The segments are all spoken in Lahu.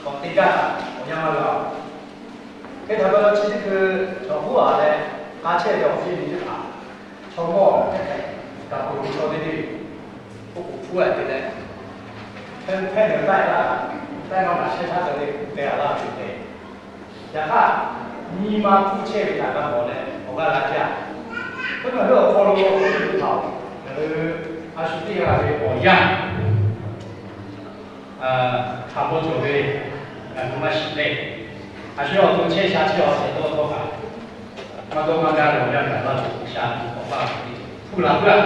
Awˬ te gaˇ awˬ yanˇ maˇ g'a-oˬ. Hk'e htaꞈ pa taw chi teˇ hkui chaw huˉ aꞈ leh k'a chehˇ ve awˬ fiˇ miˬ teˇ hpaˍ, chaw mawˇ hpehꞈ hpehꞈ, gaˬ k'oˍ ve chaw teˇ deˇ, oˇ k'oˍ hpuˉ a te leh, hpehˇ hpehˇ ve taiˇ laˇ, taiˇ maˇ g'a shehˇ htaˇ te leh te a laˇ ve te. Yaꞈ hk'aˇ, nyi ma hpuˇ chehˇ ve htaꞈ g'a mawˬ leh awˬ g'aˇ g'a jaˇ. Teˇ maˬ ve awˬ hk'aw lo teˇ hpaˍ-oˬ, ngaˬ hui a shu teˇ g'aˇ ve awˬ yanˇ hk'aˬ hk'e cawˬ ve, ngaˬ hui maˇ shiˍ le. A shu awˬ to chehˇ sha chehˇ awˬ shehˍ dawˇ dawˇ kaꞈ, maˇ dawˇ maˇ gaˇ ve awˬ yanˇ gaˬ laˇ tuˬ G'uiˬsha awˬ hpaˇ hpu laˬ puiˉ a.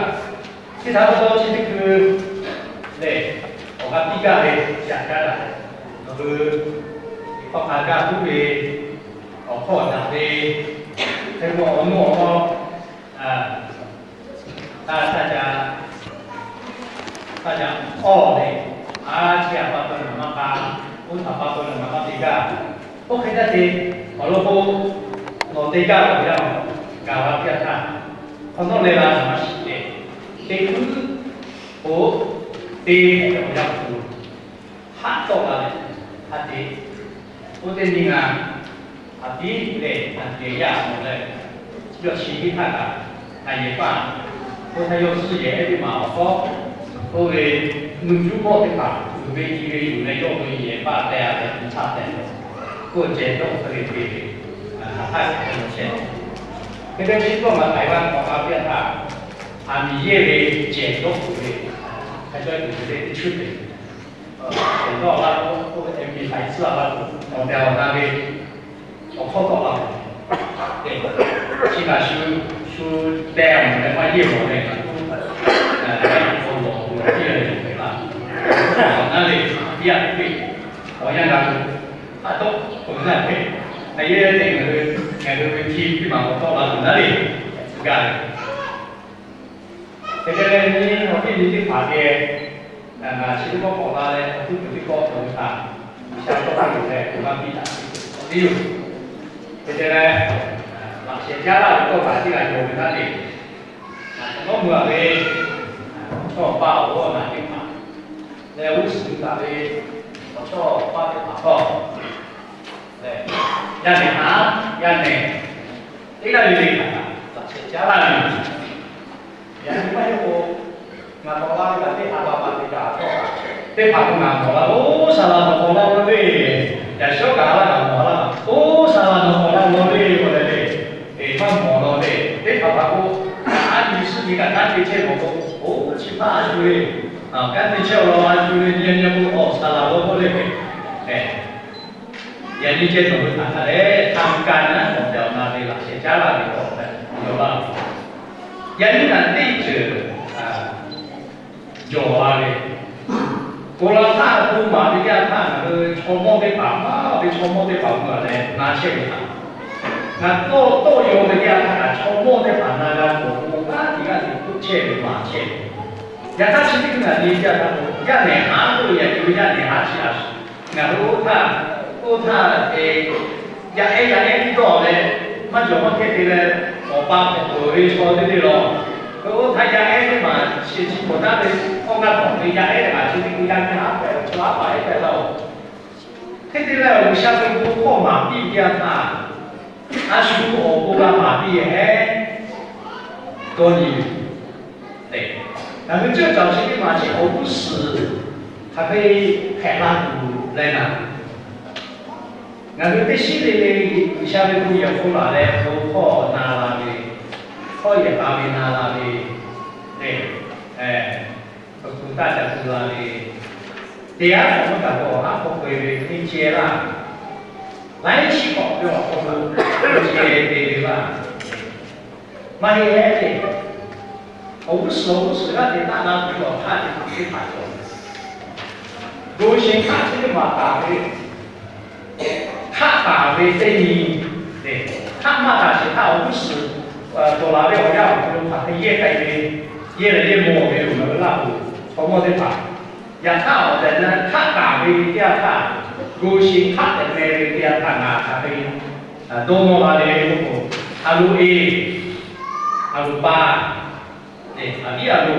Chi htaꞈ pa taw chi teˇ hkui lehˬ, awˬ g'a piˇ gaˇ ve yaꞈ gaˇ daꞈ, nawˬ hui hk'aw hk'aˬ gaˇ puiˉ ve, awˬ hkawˇ daꞈ ve, hk'e k'o awˬ nuˇ awˬ hk'aw, a, taˇ taˇ ca taˇ ca awˬ leh, a, chi htaꞈ pa taw ngaˬ maˇ k'a, oˇ htaꞈ pa taw ngaˬ maˇ te gaˇ. Oˇ hk'e taˇ te, awˬ lawn k'o, nawˬ te gaˇ ve awˬ yanˇ gaˬ la piˇ a htaˇ, hk'awꞈ nawˉ leh la ngaˬ maˇ shiˍ leh, teˇ hkuiˉ k'o, te hpehꞈ ve awˬ yanˇ awˬ hk'aw lo haˉ tawˆ la leh, haˉ te. Oˇ teˇ nyi ngaˬ a piˉ lehˬ a tiˍ yaˇ mawˬ leh, yawˇ chi teˇ htaˇ kaꞈ, a yehˬ paˇ, oˇ htaˇ yawˇ suhˉ yehˬ ehˉ teˇ maˬ awˬ hkawˇ, oˇ ve nuˇ cuˉ kawˆ teˇ hpaˍ uiˍ ve i ve yuˬ leh yawˇ ve yehˬ paˇ teh a leh nyi htaˇ tehꞈ, k'oˆ ceh dawˇ hk'e le te ve, hk'aˬ htaˇ kaꞈ te law chehˇ. Hk'e te chi kawˇ maˬ k'ai g'a k'awꞈ g'a piˇ a htaˇ, aˬ miˍ yehˇ ve cehˬ dawˇ hk'oꞈ ve, hk'a cawˇ tuˬ ve le teˇ chuˇ te. Awˬ tawˆ la k'o, k'oˆ ve te miˬ haiˬ tcuhˉ a la k'o, awˬ tehˬ awˬ na ve awˬ hkawˇ tawˆ la ve. Chi kaꞈ shu, shu teh a mawˬ leh maˇ yehˇ mawˬ leh kaꞈ k'oˆ, awˬ lawˬ awˬ lawˬ piˇ leh yawˬ hpehꞈ la. Awˬ na le, yaˇ hpehꞈ, awˬ yanˇ g'a k'o, a tawˆ k'oꞈ na hpehꞈ. A yehˇ te ngaˬ hui, ngaˬ hui ve hkiˇ piˇ maˬ k'awꞈ tawˆ la tuˬ naˉ le, gaˇ ve. Hk'e te leh nyi awˬ viˉ nyi teˇ hpaˍ geh, ngaˬ chi teˇ pawˆ k'awꞈ la leh awˬ hkuiˉ puiˍ teˇ pawˆ cawˬ ve htaꞈ G'uiˬsha tawˇ hkawˇ yuˬ leh awˬ g'aˇ piˇ taˍ ve yoˬ. Hk'e te leh, laꞈ sheh jaˇ laˇ ve tawˇ hkawˇ teˇ g'aˇ cawˬ ve htaˇ le, nawˉ mui a ve, chaw awˬ pa awˬ g'awˇ naˬ teˇ hpaˍ leh g'uˇ suhˍ taˍ ve awˬ chawˇ awˬ paˇ teˇ hpaˍ htawˇ, yaˇ nehˬ haˉ, yaˇ nehˬ teˇ g'aˇ le le htaꞈ laꞈ sheh jaˇ laˇ ve yoˬ. Yaꞈ nyi maˇ heˆ k'o, ngaˬ k'awꞈ la ve kaꞈ teˇ ha pa pa te kaꞈ htawˇ, teˇ hpaˍ k'o ngaˬ mawˬ la, oˇ saˍ laꞈ nawˬ k'awꞈ la ve le. Yaꞈ shawˉ kaꞈ laˇ ngaˬ mawˬ la, oˇ saˍ laꞈ nawˬ k'awꞈ la ve le k'oˆ leh le, eˬ maˇ mawˬ la ve. Teˇ hpaˍ hpaˍ k'o, a nyi suhˉ nyi kaꞈ kanˉ te chehˇ mawˬ k'o, oˇ chi hpaˇ a shu le, kanˉ te chehˇ awˬ lawn a shu le nyi nyi k'o, awˬ saˍ laꞈ law k'oˆ le, yaꞈ nyi ceh nawˬ hui htaꞈ hk'a leh hk'a mvuh kaˇ naˉ, awˬ tehˬ awˬ na ve laꞈ sheh caˉ laˇ ve k'awꞈ hpehꞈ yaw laˇ. Yaꞈ nyi ngaˬ teˇ ceuˬ jawˬ la ve, Koˍlaˍsaˆ hpu maˍ ve teˇ yanˇ htaˇ ngaˬ hui chaw mawˇ teˇ hpaˍ, maˇ ve chaw mawˇ teˇ hpaˍ gu a leh na chehˇ ve htaꞈ, ngaˬ tawˇ tawˇ yaw ve teˇ yanˇ htaˇ kaꞈ chaw mawˇ teˇ hpaˍ na g'a k'awꞈ k'oˆ kaꞈ teˇ g'aˇ teꞈ k'oˆ chehˇ ve maˍ chehˇ ve. Yaꞈ hk'aˇ chi teˇ hkui ngaˬ nyi teˇ yanˇ htaˇ k'o, yaˇ nehˬ haˉ k'oˆ ve yaꞈ nyi ve yaˇ nehˬ haˉ chi a shu ngaˬ hui oˇ htaˇ, oˇ htaˇ, yaˇ ehˉ yaˇ ehˉ tiˉ dawˇ leh, maˇ cawˬ maˇ hkehˇ te leh, awˬ pa hpehꞈ tuˬ ve chaw teˇ te lawˬ. Oˇ htaˇ yaˇ ehˉ teˇ maˬ chi chi hkawꞈ taˉ ve, awˬ g'aˇ hpawꞈ ve yaˇ ehˉ teˇ maˬ chi teˇ hkui yaˇ nehˬ haˉ hpehꞈ, chaw haˉ paˍ ehˉ hpehꞈ la-oˬ. Hk'e te leh G'uiˬsha ve bon hkawˇ maˍ piˇ ve teˇ yanˇ htaˇ, a shu awˬ bon g'a maˍ piˇ hehˉ dawˇ nyi ve le. Ngaˬ hui ceuˇ caˬ chi teˇ maˬ chi awˬ g'uˇ suhˍ hk'aˬ hk'e hpehꞈ la tuˬ leh naˍ, ngaˬ hui teˇ shiˉ le le G'uiˬsha ve bon yehˬ hk'oˆ laˬ leh bon hkawˇ na la ve, hkawˇ yehˬ k'a ve na la ve le, awˬ hk'aw lo taˇ ca tu la ve, teˇ g'aˇ k'awꞈ maˇ kaꞈ k'awꞈ haˉ k'awꞈ k'ai ve teˇ ceh laˇ. Laiˉ chiˉ k'awꞈ ve awˬ hk'aw lo teˇ ceh te ve laˇ. Maˇ heˆ heˆ le. Awˬ g'uˇ suhˍ awˬ g'uˇ suhˍ g'aˇ te taˆ la tuˬ ve awˬ hk'aˇ teˇ hpaˍ teˇ hpaˍ cawˬ ve. Go sheh hk'aˆ chi teˇ maˬ taˍ ve, hk'aˆ taˍ ve teˇ nyi, hk'aˆ maˇ taˍ sheˍ htaˇ awˬ g'uˇ suhˍ cawˬ la ve awˬ yanˇ awˬ hk'aw lo hk'aˬ hk'e yehˇ k'ai ve, yehˇ leh yehˇ mawˬ ve yoˬ. Ngaˬ hui Laˇ huˍ chaw mawˇ teˇ hpaˍ, yaꞈ hk'aˇ awˬ tehˬ na hk'aˆ taˍ ve teˇ yanˇ htaˇ, go sheh hk'aˆ tehꞈ meh ve teˇ yanˇ htaˇ ngaˬ hk'aˬ hk'e dawˇ nawˇ la ve k'o, a lo e, a lo pa, aˬ viˉ a lo,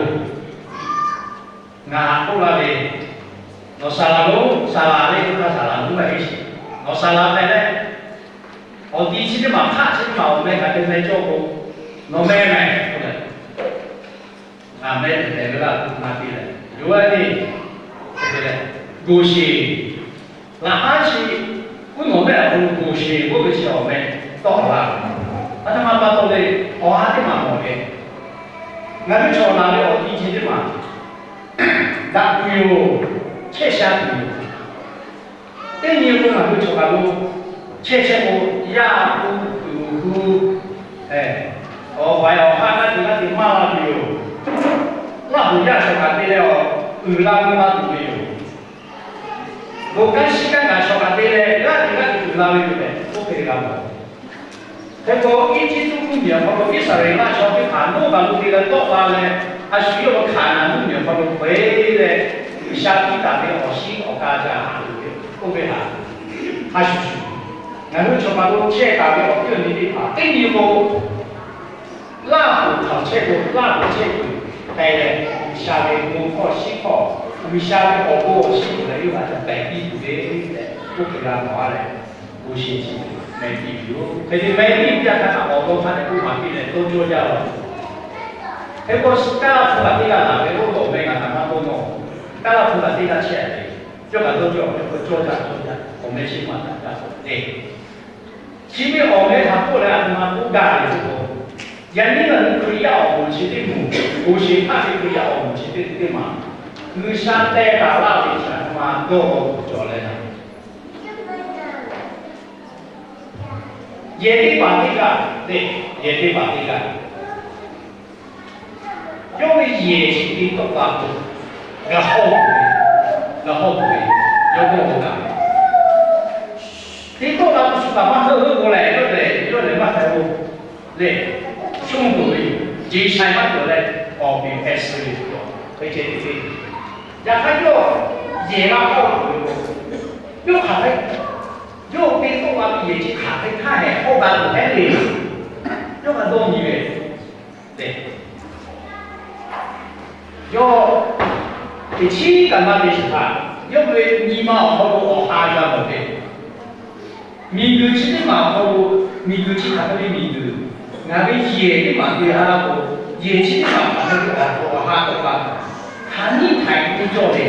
ngaˬ k'oˆ laˇ ve, nawˬ saˍ laꞈ lonˉ, saˍ laꞈ le, hk'a saˍ laꞈ lonˉ maˇ heˆ. Nawˬ saˍ laˍ hpehꞈ leh, awˬ ti chi teˇ maˬ hk'aˆ chi teˇ maˬ awˬ meh hk'aˬ hk'e meh cawˇ k'o, nawˬ meh meh k'oˆ leh, ngaˬ meh tehˬ tehˬ ve laˇ k'o, ngaˬ te leh yoˬ ve le. G'oˬ sheˍ, laꞈ haˉ chi uˉ nawˬ mehˆ awˬ hk'aw lo g'oˬ sheˍ k'oˆ ve chi awˬ meh tawˆ la ve. Aˬ htoꞈ ma pa taw le, awˬ ha teˇ maˬ mawˬ ve, ngaˬ hui chaw laˬ ve awˬ ti chi teˇ maˬ daꞈ tuˬ yoˬ, chehˇ sha tuˬ yoˬ. Teˇ nyi k'o ngaˬ hui chaw kaˬ lo chehˇ chehˇ k'o, yaˇ hu, uiˍ hu, awˬ haiˬ awˬ haˉ naˉ te naˉ te maˇ la tuˬ yoˬ. Laˇ huˍ yaˇ chaw kaꞈ te leh awˬ uiˍ la mvuh la tuˬ ve yoˬ. Bon kanˉ shiˉ kanˉ kaꞈ chaw kaꞈ te leh g'aˇ hteꞈ g'aˇ hteꞈ uiˍ la ve yoˬ tehꞈ k'oˆ hk'e g'a mawˬ. Hk'e k'o, Eˇjiˇtuꞈ mvuhˇmiˬ awˬ hk'aw lo Iˉsaˍreˍlaˆ chaw teˇ hpaˍ Noˉ kaˬ lo te leh tawˆ la leh, a shu yawˇ ve Hkaˍnanˍ mvuhˇmiˬ awˬ hk'aw lo hk'e leh, G'uiˬsha piˇ taˍ ve awˬ shiˉ awˬ ka ca haꞈ tuˬ ve k'oˆ ve htaꞈ hk'a shuˍ shuˍ, ngaˬ hui chaw kaˬ lo chehˇ taˍ ve awˬ viˉ awˬ nyi teˇ hpaˍ teˇ nyi k'o, Laˇ huˍ htaꞈ chehˇ k'o, Laˇ huˍ chehˇ kuiˬ k'ai leh, G'uiˬsha ve bon hkawˇ shiˉ hkawˇ, G'uiˬsha ve awˬ bon awˬ shiˉ kuiˬ leh yawˇ htaꞈ ca pehˬ piˇ tuˬ ve tehꞈ k'oˆ hk'e g'a mawˬ a leh, bon sheˍ chi meh piˇ ve yoˬ. Hk'e te meh piˇ ve teˇ yanˇ htaˇ kaꞈ awˬ lawn hk'a dehꞈ k'oˆ maˍ piˇ leh dawˇ cawˇ jaˇ la. Hk'e k'o, Kaˇlaˇ hpu kaꞈ teˇ g'aˇ laˬ ve k'oˆ ve awˬ meh ngaˬ htaꞈ maˇ dawˇ nawˇ. Kaˇlaˇ hpu kaꞈ teˇ g'aˇ chehˇ a ve, yawˇ kaꞈ dawˇ cawˇ, yawˇ kaꞈ cawˇ jaˇ cawˇ jaˇ, awˬ meh chi maˇ htaꞈ jaˇ k'oˆ ve Chi ve awˬ meh htaꞈ k'oˆ leh a htoꞈ ma k'oˆ gaˇ ve k'o, yaꞈ nyi ngaˬ hui Hkriꞈ yaˇ awˬ moˍ chi teˇ moˍ, g'oˬ sheˍ hpaˇ ve Hkriꞈ yaˇ awˬ moˍ chi teˇ teˇ maˬ, G'uiˬsha teh taˍ laˇ ve chi a htoꞈ ma dawˇ cawˬ leh, yehˬ teˇ hpaˍ teˇ g'aˇ le, yehˬ teˇ hpaˍ teˇ g'aˇ, yawˇ ve yehˬ chi te tawˆ la k'o, g'a hawˇ tuˬ ve, g'a hawˇ tuˬ ve, yawˇ g'awˇ ve kaꞈ, te tawˆ la k'o shu kaꞈ maˇ heuˆ heuˆ k'o lehˬ, yawˇ lehˬ yawˇ lehˬ maˇ hpehꞈ-o. Lehˬ, shonˇ tuˬ ve yoˬ. Jeˬ shaiˍ maˇ cawˬ leh, awˬ peˍ hpehꞈ suh ve yoˬ. Hk'e ceh te ve, yaꞈ hk'aˇ yawˇ yehˬ g'a hawˇ tuˬ ve k'o, yawˇ hk'aˬ hk'e, yawˇ te tawˆ la ve yehˬ chi hk'aˬ hk'e htaˇ hehꞈ hawˇ g'a tuˬ hehˉ le. Yawˇ g'a dawˇ nyi ve lehˬ, yawˇ teꞈ chiˉ kaꞈ maˇ te shiˍ htaˇ, yawˇ ve nyi ma awˬ hk'aw lo awˬ ha g'a mawˬ ve, miˬguiˬ chi teˇ maˬ awˬ hk'aw lo, miˬguiˬ chi hk'aˬ hk'e ve miˬguiˬ, ngaˬ ve yehˬ teˇ maˬ te ha laˇ k'o, yehˬ chi teˇ maˬ hk'aˬ hk'e ve awˬ ha k'awꞈ la, hk'aˬ nyiˇ htaiˍ te cawˇ le.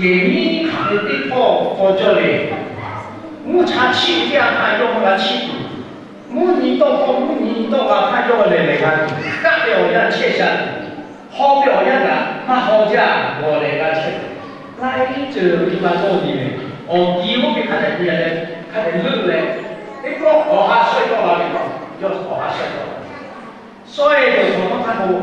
Yehˬ nyiˇ hk'aˬ hk'e teˇ hpawˇ k'aw cawˇ le. Mvuhˇ cha chiˆ ve teˇ yanˇ htaˇ yawˇ maˇ g'a chiˆ tuˬ, mvuhˇ nyi tawˇ hkawˇ mvuhˇ nyi tawˆ g'a htaˇ yawˇ lehˬ lehˬ g'a tuˬ, kaˆ ve awˬ yanˇ chehˇ sha tuˬ, hawˇ ve awˬ yanˇ kaꞈ maˇ hawˇ jaˇ, g'awˬ leh g'a chehˇ tuˬ, laiˉ ceuˬ ve maˇ dawˇ nyi ve, awˬ ti oˇ ve hk'a dehꞈ te leh, hk'a dehꞈ leuˆ leh, teˇ pawˆ awˬ ha shawehˇ tawˆ la ve, yawˇ awˬ ha shawehˇ tawˆ la ve, shawehˇ ve awˬ hk'aw lo htaˇ k'o,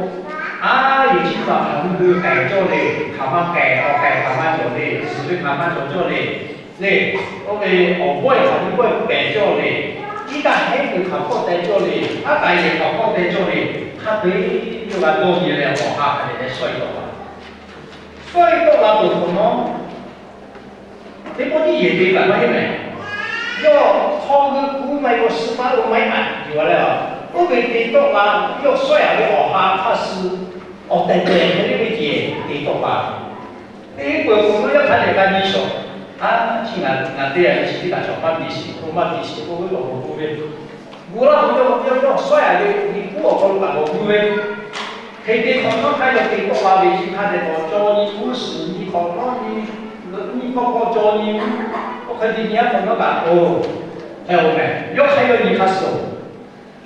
a, yehˬ chi teˇ maˬ hk'aˬ hk'e k'ai cawˇ le, hk'aˬ maˇ k'ai, awˬ k'ai hk'aˬ maˇ cawˬ le, suhˍ ve hk'aˬ maˇ cawˬ cawˇ le, le, oˇ ve awˬ bawehˇ hk'aˬ hk'e bawehˇ hpehꞈ cawˇ le, iˉ kaˆ hehˉ kuiˬ hk'aˬ hk'awˇ teh cawˇ le, aˉ k'ai yehˬ hk'aˬ hk'awˇ teh cawˇ le, hk'a peu-eˬ yawˇ g'a dawˇ nyi leh awˬ ha hk'a dehꞈ shawehˇ tawˆ la. Shawehˇ tawˆ la peuˬ hk'awꞈ nawˉ, teˇ pawˆ tiˉ yehˬ te kaꞈ maˇ heˆ mehˍ. Yawˇ hk'aw g'uiˇ kuˉ maˇ heˆ k'o suh paˉ lo maˇ heˆ maˇ yuˬ a leh, oˇ ve te tawˆ la, yawˇ shawehˇ a ve awˬ ha hk'aˇ suh awˬ tehˬ tehˬ hk'e le ve yehˬ te tawˆ la. Teˇ peuˬ k'o yawˇ hk'a dehꞈ g'a nyi shawˍ. A, chi ngaˬ ngaˬ te a ve chi teˇ kaꞈ shawˍ maˇ biˇ shiˍ k'o, maˇ biˇ shiˍ k'oˆ ve awˬ bon k'oˆ ve, gu laˇ k'o yawˇ yawˇ shawehˇ a ve nyi kuˉ awˬ hk'aw lo kaꞈ k'awꞈ gu ve, hk'e te hk'awꞈ nawˉ hk'aˇ yawˇ te tawˆ la ve chi hk'a dehꞈ k'awꞈ caw nyi, g'uˇ suhˍ nyi hk'awꞈ nawˉ nyi, nyiˇ hkawˇ hkawˇ caw nyi, oˇ hk'e te nyi a hk'awꞈ nawˉ kaꞈ k'o, hk'e-o mehˍ, yawˇ hk'aˇ yawˇ nyi hk'a suhˍ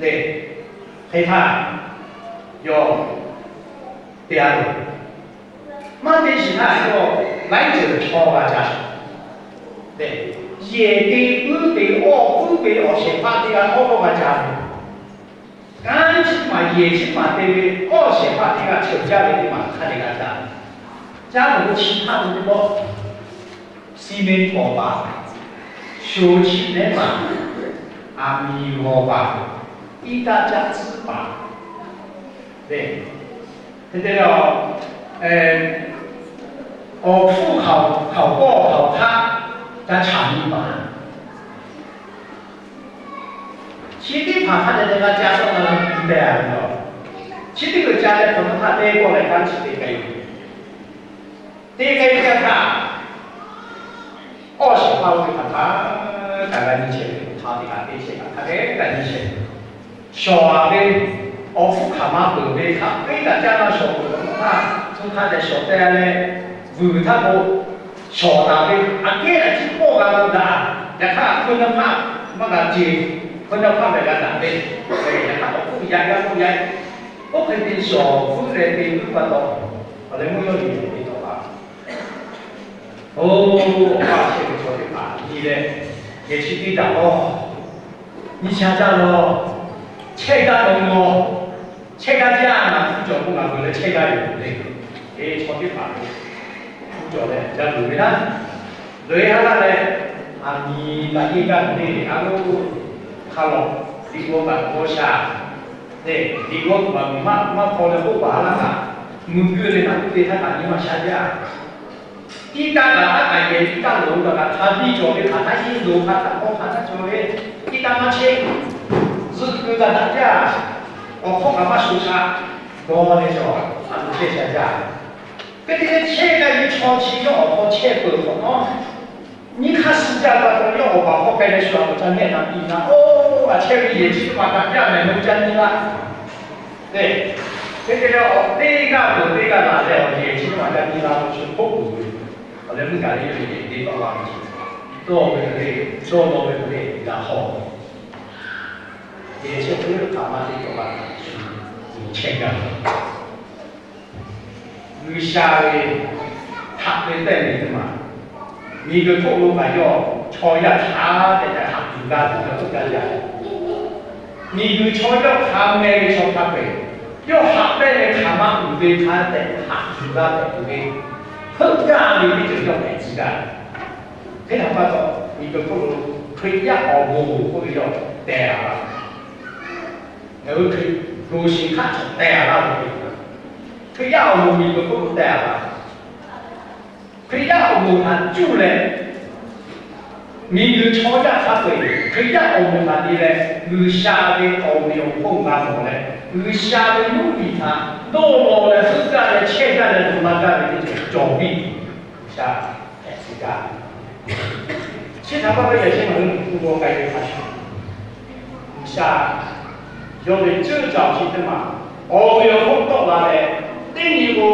le. Hk'e htaˇ, yawˇ te a loˬ. Maˇ te shiˍ htaˇ yawˇ laiˉ ceuˬ chaw g'a ca le. Yehˬ te puiˉ ve, awˇ puiˉ ve awˬ shehˍ hpaˇ teˇ g'aˇ k'awꞈ k'awꞈ g'a ca ve. Kanˉ chi maˬ yehˬ chi maˬ te ve awˇ shehˍ hpaˇ teˇ g'aˇ cheuˬ jaˇ ve teˇ maˬ hk'a dehꞈ g'a ca. Caˇ ve k'o chi htaˇ ve teˇ pawˆ, ซีเมนต์ k'awꞈ paˍ, sho chi nehˉ paˍ, aˬ miˍ g'awˬ paˍ, iˉ kaˆ caˆ tcuhˉ paˍ, le, hk'e te leh, awˬ hpfuhˇ hkaoˍ hkawˇ hk'aˬ htaˇ ca chaꞈ nyi paˍ. Chi teˇ hpaˍ hk'a dehꞈ dehꞈ g'a ca tawˆ la tehꞈ a ve yoˬ. Chi teˇ g'uiˬ ca leh hk'awꞈ nawˉ htaˇ teˇ pawˆ leh kanˉ chi te k'ai yoˬ. Te k'ai ve htaˇ, awˇ shehˍ hpaˇ oˇ ve hk'aˬ htaˇ Ka nyi chehˇ ve, hk'aˬ teˇ kaꞈ te chehˇ kaꞈ hk'a dehꞈ ka nyi chehˇ ve. Shawˍ-a ve, awˬ hpfuhˇ hk'aˬ ma peuˬ ve hk'a teˇ kaꞈ caˇ laˇ shawˍ peuˬ ve hk'a, hk'aˬ hk'e te shawˍ teh leh, vuiˬ htaˇ k'o, shawˍ taˍ ve aꞈ kehˉ a ciˉ pawˆ g'a k'o daꞈ. Yaꞈ hk'aˇ hkui na hpaˆ maˇ g'a ce, hkui na hpaˆ ve g'a daꞈ ve. Yaꞈ hk'aˇ awˬ hpfuhˇ yaꞈ g'a k'oˆ yaꞈ, oˇ hk'e te shawˍ vuiˬ leh te vuiˬ pa taw, awˬ leh meuˇ yawˇ nyi ve te tawˆ la. Oˇ, awˬ pa chehˇ ve chaw teˇ hpaˍ nyi leh, yehˬ chi teˇ daꞈ lawˬ, nyi sha jaˇ lawˬ, chehˇ gaˇ lawˬ lawˬ, chehˇ gaˇ jaˇ, ngaˬ hpu cawˬ k'o ngaˬ vuiˬ leh chehˇ gaˇ yoˬ le. Eˬ, chaw teˇ hpaˍ lo hpu cawˬ leh ca luˬ ve naˉ, loꞈ-e ha laˇ leh, aˬ miˍ kaꞈ yeˇ gaˇ ve le, a lo, hk'a lawˬ, liꞈ g'aw kaꞈ g'aw sha, le, liꞈ g'aw tuˬ aˬ miˍ maˇ maˇ hpaw leh k'oˆ paˍ ha laˇ kaꞈ, mui guˇ ve naˬ uˇ te htaˇ kaꞈ nyi ma sha jaˇ. Iˉ kaˆ kaꞈ aˉ kaꞈ yehˬ iˉ kaˆ loˍ ve kaꞈ hk'a biˇ cawˬ ve hk'aˬ htaˇ yeˇ loˍ hk'a htaꞈ k'aw hk'aˬ htaˇ cawˬ ve, iˉ kaˆ maˇ chehˇ, zuhꞈ keu g'a daꞈ jaˇ. Awˬ hkawˇ kaꞈ maˇ sho sha, dawˇ leh cawˬ, a loˍ chehˇ sha jaˇ. Hk'e te leh chehˇ g'a ve chaw chi yawˇ awˬ hk'aw chehˇ peuˬ hk'awꞈ nawˉ, nyiˇ hk'aˇ suh jaˇ pa taw yawˇ awˬ baˬ hk'aw k'ai leh shu a awˬ ca nehˆ na piˇ na, oˇ, a chehˇ ve yehˬ chi teˇ hpaˍ kaꞈ jaˇ mehˍ lo ca nyi laˇ. Hk'e te leh awˬ teˇ g'aˇ peuˬ teˇ g'aˇ laˬ leh awˬ yehˬ chi teˇ hpaˍ ca nyi la k'o shu hk'oˆ peuˬ ve. Awˬ leh meuˇ kaꞈ le yawˇ ve yehˬ te tawˆ la ve chi, dawˇ ve le, dawˇ law ve le, g'a hawˇ. Yehˬ chi teˇ hpaˍ maˇ te cawˬ la, shu chehˇ gaˇ. G'uiˬsha ve htaꞈ ve tehˇ ve teˇ maˬ, miˬguiˬ hk'oˆ lo kaꞈ yawˇ chaw yaˇ hk'a dehꞈ htaꞈ haꞈ tuˬ g'a tuˬ ve k'oˆ gaˇ jaˇ. Miˬguiˬ chaw yaˇ hk'a meh ve chaw hk'a peu-eˬ, yawˇ haꞈ pehnˇ ve hk'aˬ ma uiˍ ve hk'a dehꞈ haꞈ tuˬ g'a tehꞈ tuˬ ve, heuˆ gaˇ ve teˇ ceuˬ yawˇ hpehꞈ tcuh gaˇ. Hk'e htaꞈ pa taw, miˬguiˬ hk'oˆ lo Hkriꞈ yaˇ awˬ moˍ k'oˆ ve yawˇ teh a laˇ. Ngaˬ hui Hkriꞈ loˍ shiˍ hk'aˇ cawˬ teh a laˇ ve, Hkriꞈ yaˇ awˬ moˍ miˬguiˬ hk'oˆ lo teh a laˇ. Hkriꞈ yaˇ awˬ moˍ htaꞈ cuˇ leh, miˬguiˬ chaw yaˇ hk'a peu-eˬ Hkriꞈ yaˇ awˬ moˍ htaꞈ te leh, G'uiˬsha ve awˬ meꞈ awˬ hponˇ g'a mawˬ leh, G'uiˬsha ve nuˇ miˬ htaꞈ dawˇ law leh heuˆ gaˇ leh chehˇ gaˇ leh loꞈ la gaˇ ve teˇ ceuˬ cawˬ piˇ. G'uiˬsha hpehꞈ tcuh gaˇ. Chi htaꞈ pa taw yaꞈ sheh ngaˬ hui tu g'aw k'ai ve hk'a shuˍ, G'uiˬsha yawˇ ve ceuˇ caˬ chi teˇ maˬ awˬ meꞈ awˬ hponˇ tawˆ la leh, teˇ nyi k'o,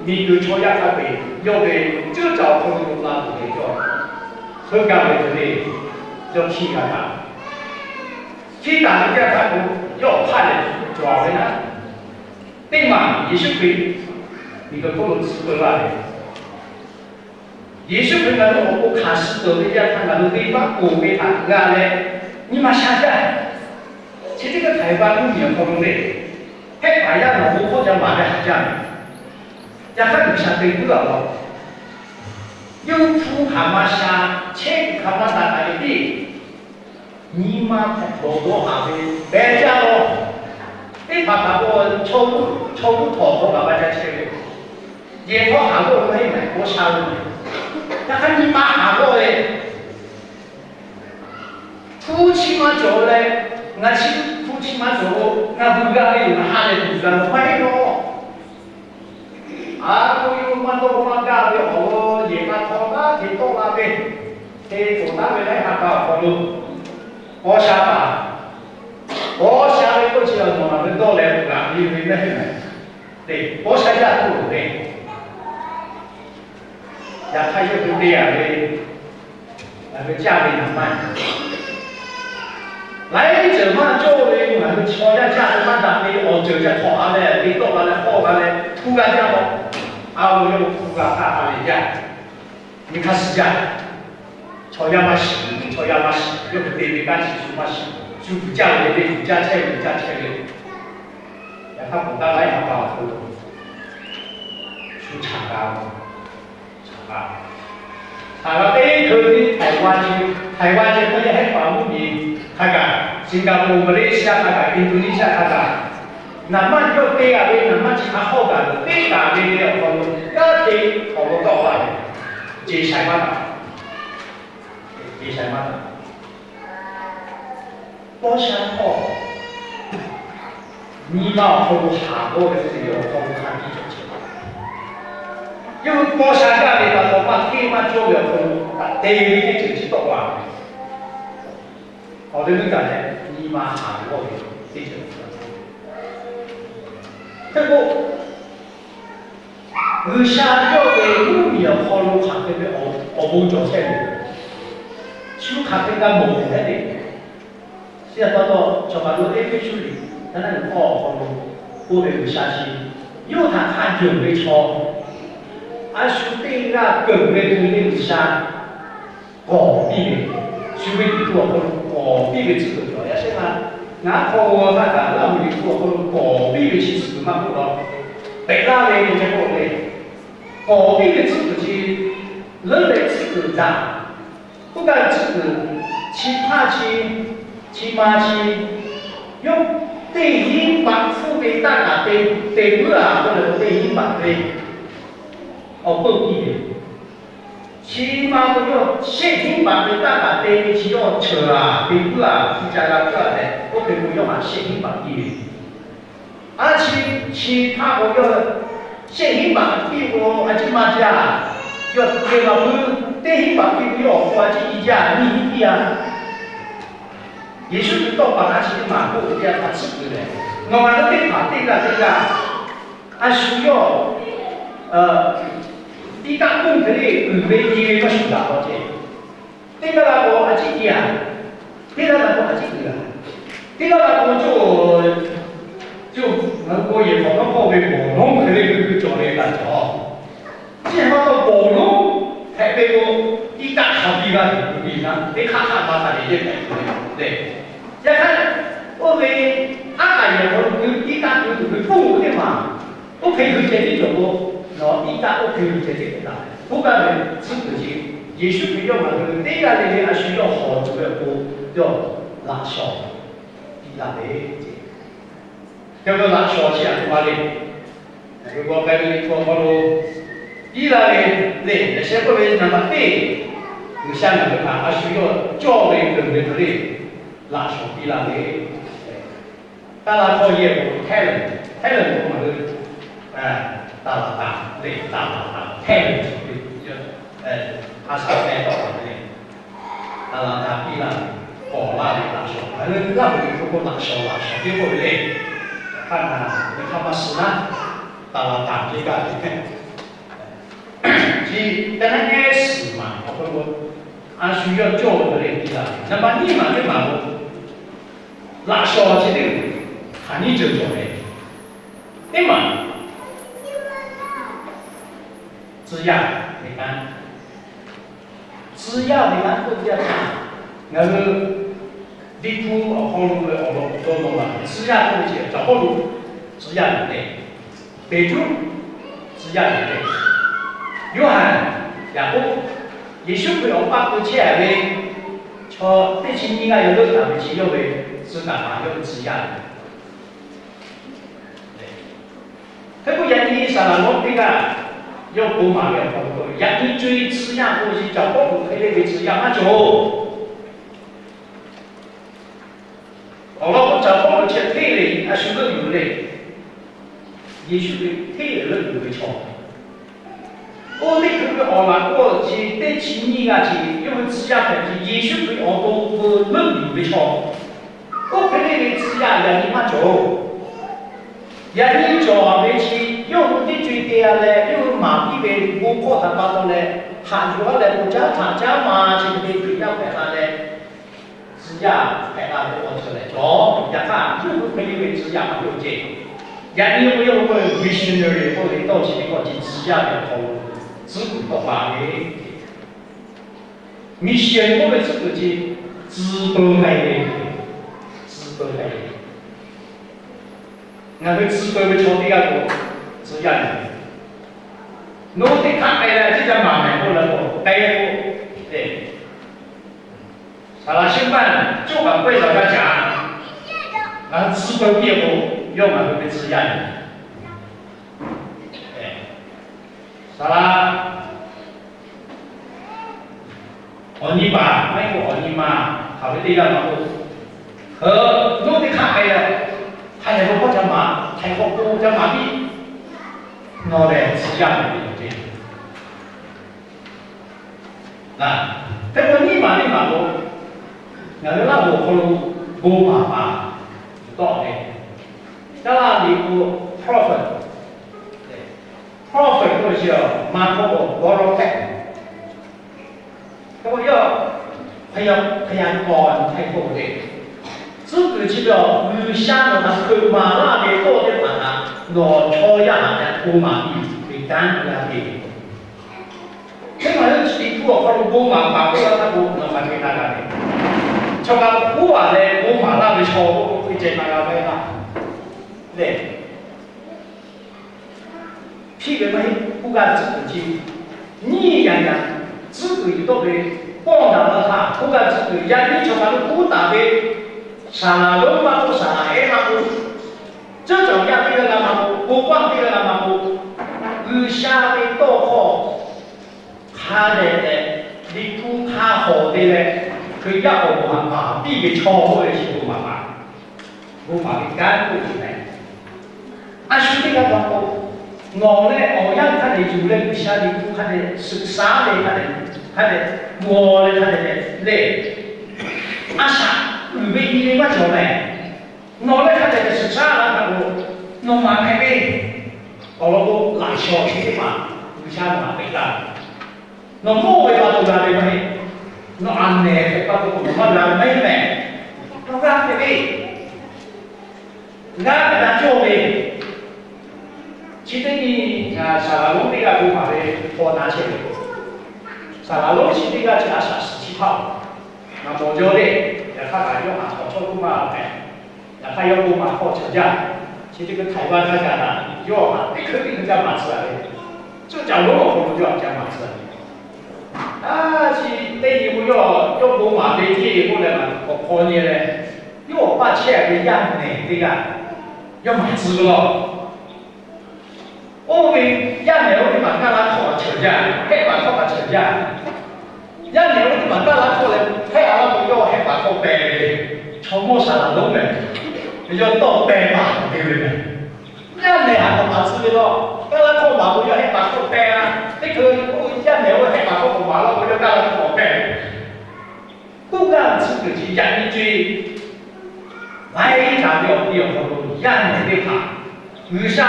miˬguiˬ chaw yaˇ hk'a peu-eˬ yawˇ ve ceuˇ caˬ awˬ hk'aw lo loꞈ la tuˬ ve cawˬ, heuˆ gaˇ ve hk'e le, yawˇ chiˇ g'a htaꞈ, chiˇ taˍ ve teˇ g'aˇ htaˇ k'o, yawˇ awˬ hk'aˇ lehˬ cawˬ ve naˉ, teˇ maˬ Yeˍsuˆ Hkriꞈ miˬguiˬ hk'oˆ lo tcuh peu laˇ ve Yeˍsuˆ Hkriꞈ ngaˬ hui awˬ pon hk'aˬ suh peuˬ ve yaˇ htaˇ ngaˬ hui venˇbaˆ ponˬ ve htaꞈ g'a leh, nyi ma sha jaˇ. Chi teˇ g'aˇ htaiˍ va mvuhˇmiˬ awˬ hk'aw lo le, hehˆ paˍ yaˇ nawˬ bon hkawˇ ca maˍ leh haꞈ jaˇ ve. Yaꞈ hk'aˇ G'uiˬsha te puiˉ a law, yawˇ hui hpu hk'aˬ ma sha, chehˇ kuiˬ hk'aˬ ma taˍ taˍ ve tiˉ, nyi ma hpehꞈ dawˬ dawˇ haˍ ve pehˬ jaˇ law. Teˇ hpaˍ htaꞈ k'o, chaw luˇ htawnˍ hk'aw kaꞈ maˇ ca chehˇ ve, yehˬ hk'aw haˍ g'awˇ ve maˇ heˆ mehˍ, paw sha ve mehˍ. Yaꞈ hk'aˇ nyi ma haˍ g'awˇ ve, hpu chi ma cawˬ leh, ngaˬ chi hpu chi ma cawˬ k'o, ngaˬ hui g'a ve yoˬ, ngaˬ ha lehˬ tuˬ g'a ve maˇ heˆ law. A k'o, yawˇ maˇ dawˇ maˇ gaˇ ve awˬ lawn yehˬ k'a hk'aw maˇ te tawˆ la ve, te k'oˍ taˉ ve laiˉ ha pa awˬ hk'aw lo, paw sha taˍ, paw sha ve k'oˆ chi awˬ nawˬ ngaˬ hui dawˇ leh g'aꞈ ve ve mehˍ ve mehˍ, te paw sha yaˇ tuˬ loˍ ve. Yaꞈ hk'aˇ yawˇ hui te a ve, ngaˬ hui caˇ ve naˍ manˇ, laiˉ ceuˬ maˇ cawˇ ve ngaˬ hui chaw yaˇ caˇ ve maˇ daꞈ ve awˬ ceuˬ ca hk'awꞈ a leh te tawˆ la leh hawˇ g'a leh hpu g'a jaˇ law. A lo yawˇ hpu g'a hk'aˇ a leh jaˇ, nyi hk'aˇ suh jaˇ. Chaw yaˇ maˇ shiˍ, chaw yaˇ maˇ shiˍ, yawˇ hui te ve kanˉ chi shu maˇ shiˍ. Shu vuiˬ caˇ ve le, vuiˬ caˇ chehˇ ve, vuiˬ caˇ chehˇ ve, yaꞈ hk'aˇ k'oˍ taˉ laiˉ ha pa awˬ hk'aw lo shu chaꞈ g'a, chaꞈ g'a, chaꞈ g'a teˇ hkeu tiˉ Htaiˍ va chi, Htaiˍ va chi hk'e hehˆ paˍ mvuhˇmiˬ hk'a gaˬ, Singapore, Malaysia hk'a gaˬ, Indonesia hk'a gaˬ, naˍ manˇ yawˇ te a ve naˍ manˇ chi hk'a hawˇ gaˬ teˇ kaˬ ve awˬ hk'aw lo kanˉ te awˬ lawn tawˆ la ve, jeˬ shaiˍ maˇ taˍ, jeˬ shaiˍ maˇ taˍ. Paw sha htawˇ, nyi ma awˬ hk'aw lo haˍ g'awˇ ve teˇ ceuˬ awˬ hk'aw lo hk'a tiˉ cawˬ chehˇ. Yawˇ hui paw sha gaˇ ve pa taw maˇ hteˇ maˇ cawˇ ve awˬ hk'aw lo taꞈ te ve teˇ ceuˬ chi tawˆ la ve. Awˬ leh meuˇ kaꞈ leh nyi ma haˍ ve g'awˇ ve teˇ ceuˬ. Hk'e k'o, G'uiˬsha yawˇ ve mvuhˇmiˬ awˬ hk'aw lo hk'aˬ hk'e ve awˬ bon cawˬ chehˇ ve, shu hk'aˬ hk'e g'a mawˬ ve hehˉ ve, chi htaꞈ pa taw, cawˬ kaˬ lo Eˇfeˇsuꞈ liꞈ ka naˉ uiˍ hkawˇ awˬ hk'aw lo k'oˆ ve, G'uiˬsha chi yawˇ htaꞈ hk'a yonˍ ve chaw, a shu teˇ g'aˇ keunˍ ve hk'e le G'uiˬsha k'awˍ piˇ ve, shu ve Liꞈ hpu awˬ hk'aw lo k'awˍ piˇ ve tcuhˉ kuiˬ cawˬ. Yaꞈ shehˉ ma, ngaˬ hk'aw g'aw htaˇ kaꞈ laˇ hui Liꞈ hpu awˬ hk'aw lo k'awˍ piˇ ve chi tcuhˉ kuiˬ maˇ k'oˆ la, pehꞈ laˇ ve k'o, ceh k'oˆ ve, k'awˍ piˇ ve tcuhˉ kuiˬ chi leuˉ leh tcuhˉ kuiˬ daꞈ. K'oˆ gaˇ ve tcuhˉ kuiˬ chi hpaˇ chi, chi ma chi, yawˇ teˇ hinˉ baꞈ hpfuhˇ ve taˇ kaꞈ te, te puiˉ a k'oˆ leh, teˇ hinˉ baꞈ ve awˬ peuˇ piˇ ve. Chi ma k'o, yawˇ shehˆ hinˉ baꞈ ve taˇ kaꞈ te ve chi yawˇ cheuˬ a, te puiˉ a, chi ca g'a puiˉ a leh, oˇ hk'e k'o yawˇ htaꞈ shehˆ hinˉ baꞈ piˇ ve. A chi, chi hpaˇ k'o yawˇ shehˆ hinˉ baꞈ piˇ k'o, a ciˉ maˇ jaˇ. Yawˇ te g'a puiˉ, teˇ hinˉ baꞈ piˇ k'o, yawˇ awˬ hk'aw a ciˉ i jaˇ, nyiˇ hinˉ piˇ a. Yeˍsuˆ Hkriꞈ tawˇ hpaˍ hk'a chi teˇ maˬ k'oˆ ve teˇ yanˇ htaꞈ tcuhˉ kuiˬ lehˬ, nawˬ ngaˬ hui teˇ hpaˍ teˇ g'aˇ teˇ g'aˇ, a shu yawˇ tiˇ kaˆ k'oˆ hk'e le uiˍ ve nyi ve maˇ shuˍ daꞈ law ceh. Teˇ g'aˇ g'a k'o a ciˉ i a, teˇ g'aˇ g'a k'o a ciˉ uiˍ a, teˇ g'aˇ g'a k'o co, co, ngaˬ hui k'o yehˬ hk'awꞈ hk'aw hk'awˇ ve bawˬ lonˉ hk'e le g'uiˇ g'uiˇ cawˬ ve g'a cawˬ. Chi htaꞈ pa taw bawˬ lonˉ hpehꞈ ve k'o, tiˇ kaˆ hk'a biˇ g'a tuˬ k'oˆ piˇ na, teˇ hk'aˇ hk'aˇ ma hk'a dehꞈ yehˇ hpehꞈ tuˬ le. Yaꞈ hk'aˇ, oˇ ve aˉ kaꞈ yehˬ hk'aw lo g'uiˇ tiˇ kaˆ g'uiˇ tuˬ ve poˆ teˇ maˬ, oˇ hk'e g'uiˇ ceh tiˉ cawˬ k'o, nawˬ tiˇ kaˆ oˇ hk'e g'uiˇ ceh tiˉ hpehꞈ la ve. K'oˆ gaˇ ve tcuhˉ kuiˬ chi, Yeˍsuˆ Hkriꞈ yawˇ ngaˬ hui teˇ g'aˇ le le a shu yawˇ hawˬ tuˬ ve awˬ pon yawˇ laꞈ shawˍ piˇ laˇ ve ce. Hk'e k'o laꞈ shawˍ chi a htoꞈ ma le. Ngaˬ hui g'aw k'ai ve Liꞈ hpu awˬ hk'aw lo piˇ laˇ ve le. Yaꞈ sheh k'oˆ ve naˍ baꞈ teˇ, G'uiˬsha ngaˬ hui htaꞈ a shu yawˇ cawˇ ve keunˍ ve hk'e le, laꞈ shawˍ piˇ laˇ ve. Taˇ laˇ hkawˇ yehˇ k'o talent, talent k'o ngaˬ hui ตลับตา le, ตลับตา talent, a shaꞈ meh tawˆ la ve le. ตลับตา piˇ laˇ ve, k'awˍ laˇ ve laꞈ shawˍ, ngaˬ hui laˇ ve k'o laꞈ shawˍ, laꞈ shawˍ piˇ k'oˆ ve le. Hk'aˇ naˍ ve hk'a maˇ suh naˉ, ตลับตา piˇ gaˇ ve. Chi ka naˉ ehˉ suhˍ maˬ awˬ hk'aw lo a shu yawˇ cawˇ ve le piˇ laˇ ve. Naˍ baꞈ nyiˇ maˬ teˇ maˬ k'o, laꞈ shawˍ chi teˇ hpaˍ nyiˇ ceuˬ cawˬ ve. Teˇ maˬ, tcuh yaˇ ve kanˉ. Tcuh yaˇ ve kanˉ k'oˆ ve teˇ yanˇ htaˇ, ngaˬ hui Liꞈ hpu awˬ hk'aw lo ve awˬ lawn dawˇ nawˇ la ve, tcuh yaˇ k'oˆ ve chi Caˍ Pawˇluꞈ tcuh yaˇ yoˬ le. Peˍtruˆ tcuh yaˇ yoˬ le. Yoˇhanˬ, Yaˍkoˆ, Yeˍsuˆ Hkriꞈ awˬ paˇ keu chehˇ a ve chaw teˇ chi nyiˇ g'aˇ yawˇ leuˆ taˍ ve chi yawˇ ve tcuh kaˍ paˍ yawˇ ve tcuh yaˇ yoˬ. Hk'e k'o yaꞈ nyi saˍ laˍ lonˉ teˇ g'aˇ yawˇ bon maˍ ve awˬ hk'aw lo, yaꞈ nyi co-e tcuh yaˇ k'oˆ ve chi Caˍ Pawˇluꞈ hk'e le ve tcuh yaˇ maˇ cawˬ. Awˬ lawn k'o Caˍ Pawˇluꞈ chi hteˇ ve a shu leuˆ yuˬ le. Yeˍsuˆ Hkriꞈ hteˇ ve leuˆ yuˬ ve chaw. Oˇ teˇ hkui ve awˬ laꞈ k'oˆ chi teˇ chi nyiˇ g'aˇ chi yawˇ hui tcuh yaˇ hpehꞈ ve chi Yeˍsuˆ Hkriꞈ awˬ to peu leuˆ yuˬ ve chaw. Oˇ hk'e le ve tcuh yaˇ yaꞈ nyi maˇ cawˬ. Yaꞈ nyi cawˬ ve chi yawˇ hui teˇ co-e te a leh yawˇ hui maˍ piˇ ve bon hkawˇ htaꞈ pa taw leh, haꞈ yuˬ a leh bon caˉ htaꞈ caˉ ma chi hk'e te Hkriꞈ yaˇ hpehꞈ la leh, tcuh yaˇ hpehꞈ la ve awˬ ceuˬ leh cawˬ. Yaꞈ hk'aˇ yawˇ hui hk'e le ve tcuh yaˇ maˇ cawˬ ce. Yaꞈ nyi k'o yawˇ hui k'oˆ ve missionary k'oˆ ve tawˇ chi teˇ hkawˇ chi tcuh yaˇ ve awˬ hk'aw lo tcuhˉ kuiˬ tawˆ la ve. Mission k'oˆ ve tcuhˉ kuiˬ chi tcuh peu k'ai ve, tcuh peu k'ai ve. Ngaˬ hui tcuh peu ve chaw teˇ g'aˇ k'o, tcuh yaˇ ve. Nawˬ hui teˇ hk'aˆ k'ai leh a ciˉ ca maˍ mehˍ k'oˆ leh k'o, k'ai k'o, e, saˍ laˍ shehˆ maˇ coˇ kaꞈ k'oˆ e laˬ g'a caꞈ. Ngaˬ hui tcuh peu piˇ k'o, yawˇ ngaˬ hui ve tcuh yaˇ ve. Saˍ laˍ awˬ nyi paˍ maˇ heˆ k'o awˬ nyi ma hk'aˬ ve teˇ g'aˇ ma k'o, hk'e, nawˬ teˇ hk'aˆ k'ai leh, hk'a yehˬ k'awꞈ ca maˍ, hk'a yehˬ k'awꞈ k'oˆ ca maˍ piˇ, nawˬ lehˬ tcuh yaˇ ve yoˬ ce. Hk'e k'o nyiˇ maˬ teˇ maˬ k'o, Ngaˬ hui Laˇ huˍ awˬ hk'aw lo bon maˍ paˍ tawˆ ve, Kaˉlaˇ liꞈ k'o prophet, prophet k'oˆ ve chi maˇ k'oˆ k'o พยากรณ์ hk'e k'oˆ ve, tcuhˉ kuiˬ chi ve awˬ G'uiˬsha nawˬ htaꞈ hpeuꞈ maˍ laˇ ve k'oˆ teˇ hpaˍ htaꞈ nawˬ chaw yaˇ htaꞈ bon maˍ piˇ ve kanˉ te g'a ve. Teˇ maˬ leuˉ chi teˇ hpu awˬ hk'aw lo bon maˍ paˍ k'oˆ laˇ htaˇ k'o, nawˬ hk'aˬ hk'e na g'a ve, chaw kaꞈ k'oˆ a leh bon maˍ laˇ ve chaw k'oˆ ve ceh na g'a ve laˇ lehˬ, hpiˇ ve maˇ heˆ. K'oˆ gaˇ ve tcuhˉ kuiˬ chi, nyiˇ yaꞈ yaꞈ tcuhˉ kuiˬ yuˬ tawˆ ve pawˆ daꞈ la htaˇ, k'oˆ gaˇ ve tcuhˉ kuiˬ yaꞈ nyi chaw kaꞈ lo k'oˆ taˍ ve, saˍ laˍ lonˉ maˇ k'oˆ, saˍ laˍ ehˉ maˇ k'oˆ, ceuˉ cawˬ yaˇ teˇ g'aˇ g'a maˇ k'oˆ, bon paˆ teˇ g'aˇ g'a maˇ k'oˆ, G'uiˬsha ve tawˇ hkawˇ hk'a dehꞈ tehꞈ, liꞈ hpu hk'a hawˍ te leh, Hkriꞈ yaˇ awˬ moˍ htaꞈ maˍ piˇ ve chaw k'oˆ ve chi bon maˍ paˍ, bon maˍ ve kanˉ k'oˆ ve lehˬ, a shu teˇ g'aˇ g'a k'o, nawˬ leh awˬ yanˇ hk'a dehꞈ yuˬ leh G'uiˬsha liꞈ hpu hk'a dehꞈ suhˍ shaˉ leh hk'a dehꞈ, hk'a dehꞈ g'aw leh hk'a dehꞈ lehˬ, a shaꞈ uiˍ ve nyi ve maˇ cawˬ mehˍ. Nawˬ leh hk'a dehꞈ suhˍ shaˉ la htaꞈ k'o, nawˬ maˍ hpehꞈ ve awˬ lawn k'o, laꞈ shawnˍ chi teˇ hpaˍ G'uiˬsha nawˬ htaꞈ peꞈ laˇ. Nawˬ mawˇ ve pa taw g'a ve maˇ heˆ. Nawˬ a nehˬ hpehꞈ pa taw k'o, nawˬ maˇ g'a ve maˇ heˆ mehˍ. Nawˬ g'a hpehꞈ ve, g'a hpehꞈ la cawˇ ve. Chi teˇ nyi ngaˬ saˍ laˍ lonˉ teˇ g'aˇ bon maˍ ve paw na chehˇ ve, saˍ laˍ lonˉ chi teˇ g'aˇ chi a shaꞈ suhˍ chi hpaˇ-oˬ, ngaˬ mawˬ jaw le. Yaꞈ hk'aˇ kaꞈ yawˇ htaꞈ k'awꞈ chawˇ k'oˆ maˇ mehˍ. Yaꞈ hk'aˇ yawˇ bon maˍ hk'aw cawˬ jaˇ. Chi teˇ hkui Htaiˍ vaˇ htaˇ kaꞈ yawˇ htaꞈ teˇ hkui teˇ hkui ca maˍ tcuh ve, cuˇ caˍ lonˉ awˬ hk'aw lo yawˇ htaꞈ ca maˍ tcuh ve. A, chi teˇ nyi k'o yawˇ, yawˇ bon maˍ ve hteˇ k'oˆ leh maˬ k'awꞈ hpaw nyi leh, yawˇ awˬ paˇ chehˇ ve yaˇ nehˬ teˇ g'aˇ yawˇ maˍ tcuh ve law. Oˇ ve yaˇ nehˬ oˇ teˇ hpaˍ kaˇ laˇ hkawˇ cawˬ jaˇ, hehˆ paˍ hkawˇ kaꞈ cawˬ jaˇ. Yaˇ nehˬ oˇ teˇ hpaˍ kaˇ laˇ hkawˇ leh hehˆ a laˇ k'o, yawˇ hehˆ paˍ hkawˇ peh ve, chaw mawˇ saˍ laˍ lonˉ meh, yawˇ tawˇ peh paˍ te ve meh. Yaˇ nehˬ htaꞈ k'awꞈ maˍ tcuh ve law. Kaˇ laˇ hkawˇ maˍ k'o, yawˇ hehˆ paˍ hkawˇ peh a. Teˇ hkui yaˇ nehˬ oˇ hehˆ paˍ hkawˇ k'awꞈ maˍ laˇ k'o, yawˇ kaˇ laˇ hkawˇ k'awꞈ peh ve. K'oˆ gaˇ ve tcuhˉ kuiˬ chi yaꞈ nyi co-e laiˉ kaꞈ ve awˬ piˇ awˬ hk'aw lo yaˇ nehˬ teˇ hpaˍ G'uiˬsha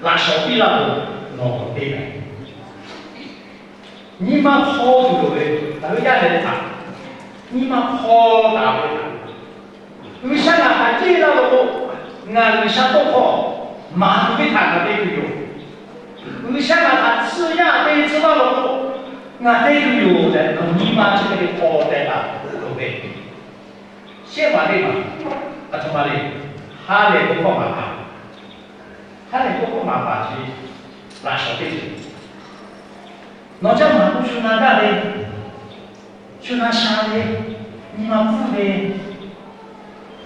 laꞈ shawnˍ piˇ laˇ k'o, nawˬ te mehˍ. Nyi ma hpaw tuˬ loˍ ve, ngaˬ hui yaˇ nehˬ teˇ hpaˍ nyi ma hpaw taˍ ve, G'uiˬsha ngaˬ htaꞈ ceˇ laˇ ve k'o, ngaˬ G'uiˬsha tawˇ hkawˇ maˍ tuˬ ve htaꞈ ngaˬ te tuˬ yoˬ. G'uiˬsha ngaˬ htaꞈ tsuhˇ yaˇ te tsuhˇ laˇ ve k'o, ngaˬ te tuˬ yoˬ tehꞈ, nawˬ nyi ma chi hk'e te hpaw teh taˍ loˍ ve. Shehˆ maˬ teˇ maˬ, a htoꞈ ma le, ha lehˬ bon hkawˇ maˍ paˍ, ha lehˬ bon hkawˇ maˍ paˍ chi laꞈ shawnˍ teˇ ceuˬ. Nawˬ caˇ maˍ k'o, shu na gaˇ ve, shu na sha ve, nyi ma pfuhˇ ve,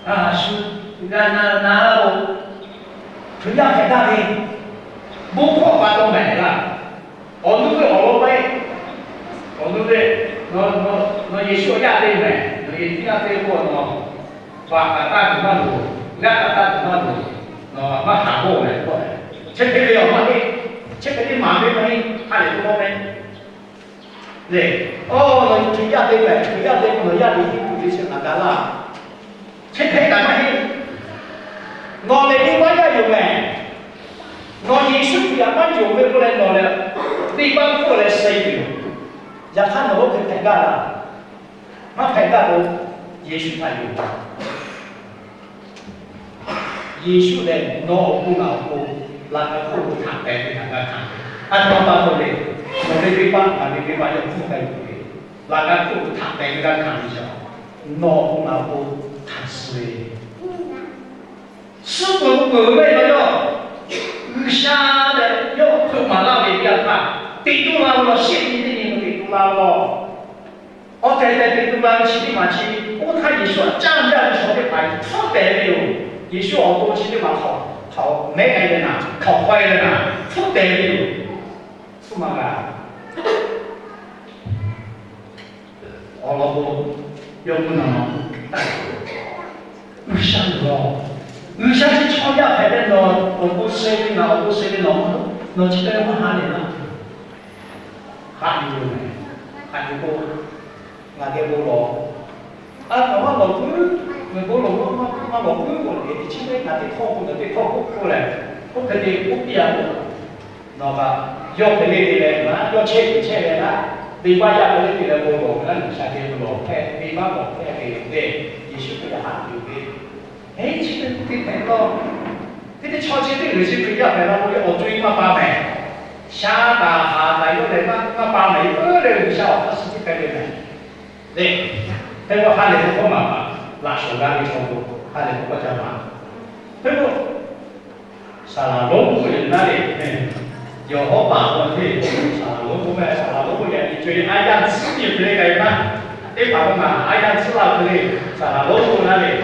a shu g'a na na-o, Hkriꞈ yaˇ hpehꞈ gaˇ ve, bon hkawˇ pa taw mehˍ laˇ. Awˬ nu ve awˬ lawn maˇ heˆ. Awˬ nu ve, nawˬ Yeˍsuˆ awˬ yaˇ te mehˍ, nawˬ Yeˍsuˆ yaˇ te k'o, nawˬ vaꞈ kaꞈ taˇ tuˬ maˇ loˍ, g'aˇ kaꞈ taˇ tuˬ maˇ loˍ, nawˬ maˇ haˍ g'awˇ leh k'oˆ, chi hk'e ve awˬ maˇ heˆ. Chi hk'e te maˍ ve maˇ heˆ. Ha lehˬ k'oˆ meh lehˬ, a, nawˬ Hkriꞈ yaˇ te mehˍ, Hkriꞈ yaˇ te k'o, nawˬ yaˇ ve hiˉ tuˬ ve chi ngaˬ ga laˇ. Chi hk'e kaꞈ maˇ heˆ. Nawˬ lehˬ venˇ baˆ yaˇ yoˬ mehˍ. Nawˬ Yeˍsuˆ Hkriꞈ htaꞈ maˇ yonˍ ve k'oˆ leh nawˬ lehˬ venˇ baˆ hpfuhˇ leh suh yoˬ. Yaꞈ hk'aˇ nawˬ oˇ hk'e hpehꞈ gaˇ laˇ. Maˇ hpehꞈ gaˇ k'o, Yeˍsuˆ htaꞈ yonˍ. Yeˍsuˆ lehˬ nawˬ awˬ pon ngaˬ awˬ pon laꞈ ka hk'oˆ lo htaꞈ pehˍ ve htaꞈ g'a hkanˍ. A htoꞈ ma pa taw le, nawˬ ve venˇ baˆ, ngaˬ ve venˇ baˆ yawˇ hpfuhˇ k'ai ve, laꞈ ka hk'oˆ lo htaꞈ pehˍ ve g'a hkanˍ ve chaw, nawˬ awˬ pon ngaˬ awˬ pon htaꞈ suh ve, suh peuˬ k'o peuˬ ve maˇ heˆ law. G'uiˬsha lehˬ yawˇ hpeuꞈ maˍ laˇ ve teˇ yanˇ htaˇ, teꞈ tu la ve law. Shehˆ nyi teˇ nyi teꞈ tu la ve law. Awˬ tehˬ tehˬ teꞈ tu la ve chi teˇ maˬ chi, oˇ htaˇ Yeˍsuˆ htaꞈ caˇ jaˇ ve chaw teˇ hpaˍ hpfuhˇ tehˬ ve yoˬ. Yeˍsuˆ awˬ to chi teˇ maˬ hk'aw, hk'aw mehˉ k'ai leh naˍ, hk'aw k'ai leh naˍ, hpfuhˇ tehˬ ve yoˬ. Hpfuhˇ maˇ g'a. Awˬ lawn k'o, yawˇ mvuhˇ naw ma, G'uiˬsha yoˬ law. G'uiˬsha chi chaw yaˇ hpehꞈ leh nawˬ awˬ to suh ve, ngaˬ awˬ to suh ve, nawˬ, nawˬ chi hk'e maˇ ha lehˬ laˇ. Haꞈ yuˬ yoˬ mehˍ. Haꞈ yuˬ k'o, ngaˬ geh bon lawˬ. A hkaw-anˬ Awˬ puiˉ k'o lehˬ, teˇ chi teˇ hk'aˇ teˇ hkawˇ k'o lehˬ, teˇ hkawˇ k'oˆ k'oˆ lehˬ, oˇ hk'e te k'oˆ piˇ a k'o, nawˬ kaꞈ yawˇ hk'e le te leh, yawˇ chehˇ kuiˬ chehˇ leh laˇ, venˇbaˆ yaˇ hk'e le te leh bon lawˬ ve laˇ, G'uiˬsha geh bon lawˬ hpehꞈ, venˇbaˆ lawˬ hpehꞈ ve yoˬ tehꞈ, Yeˍsuˆ Hkriꞈ yaꞈ haꞈ yuˬ ve. Eˇ, chi teˇ hk'e hpehꞈ la. Teˇ teˇ chaw chi teˇ g'uiˬ chi Hkriꞈ yaˇ hpehꞈ la k'o, awˬ co e maˇ pa mehˍ. Sha taˍ haˍ taˍ yawˇ lehˬ maˇ pa mehˍ, oˇ leh G'uiˬsha awˬ hk'aˇ suh teˇ hk'e ve mehˍ. Lehˬ, hk'e k'o ha lehˬ k'o hkawˇ maˍ paˍ laꞈ shawˍ g'a ve chaw k'o, ha lehˬ k'o k'awꞈ ca maˍ. Hk'e k'o, saˍ laˍ lonˉ k'oˆ ve naˉ lehˬ, yawˬ hawˉ paˍ k'o hteˇ, saˍ laˍ lonˉ k'oˆ ve, saˍ laˍ lonˉ k'oˆ yaꞈ nyi co e a yaˇ tcuhˉ nyi hk'e le k'ai ve naˉ, teˇ hpaˍ k'o ngaˬ a yaˇ tcuhˉ laˇ hk'e le, saˍ laˍ lonˉ k'oˆ naˉ lehˬ.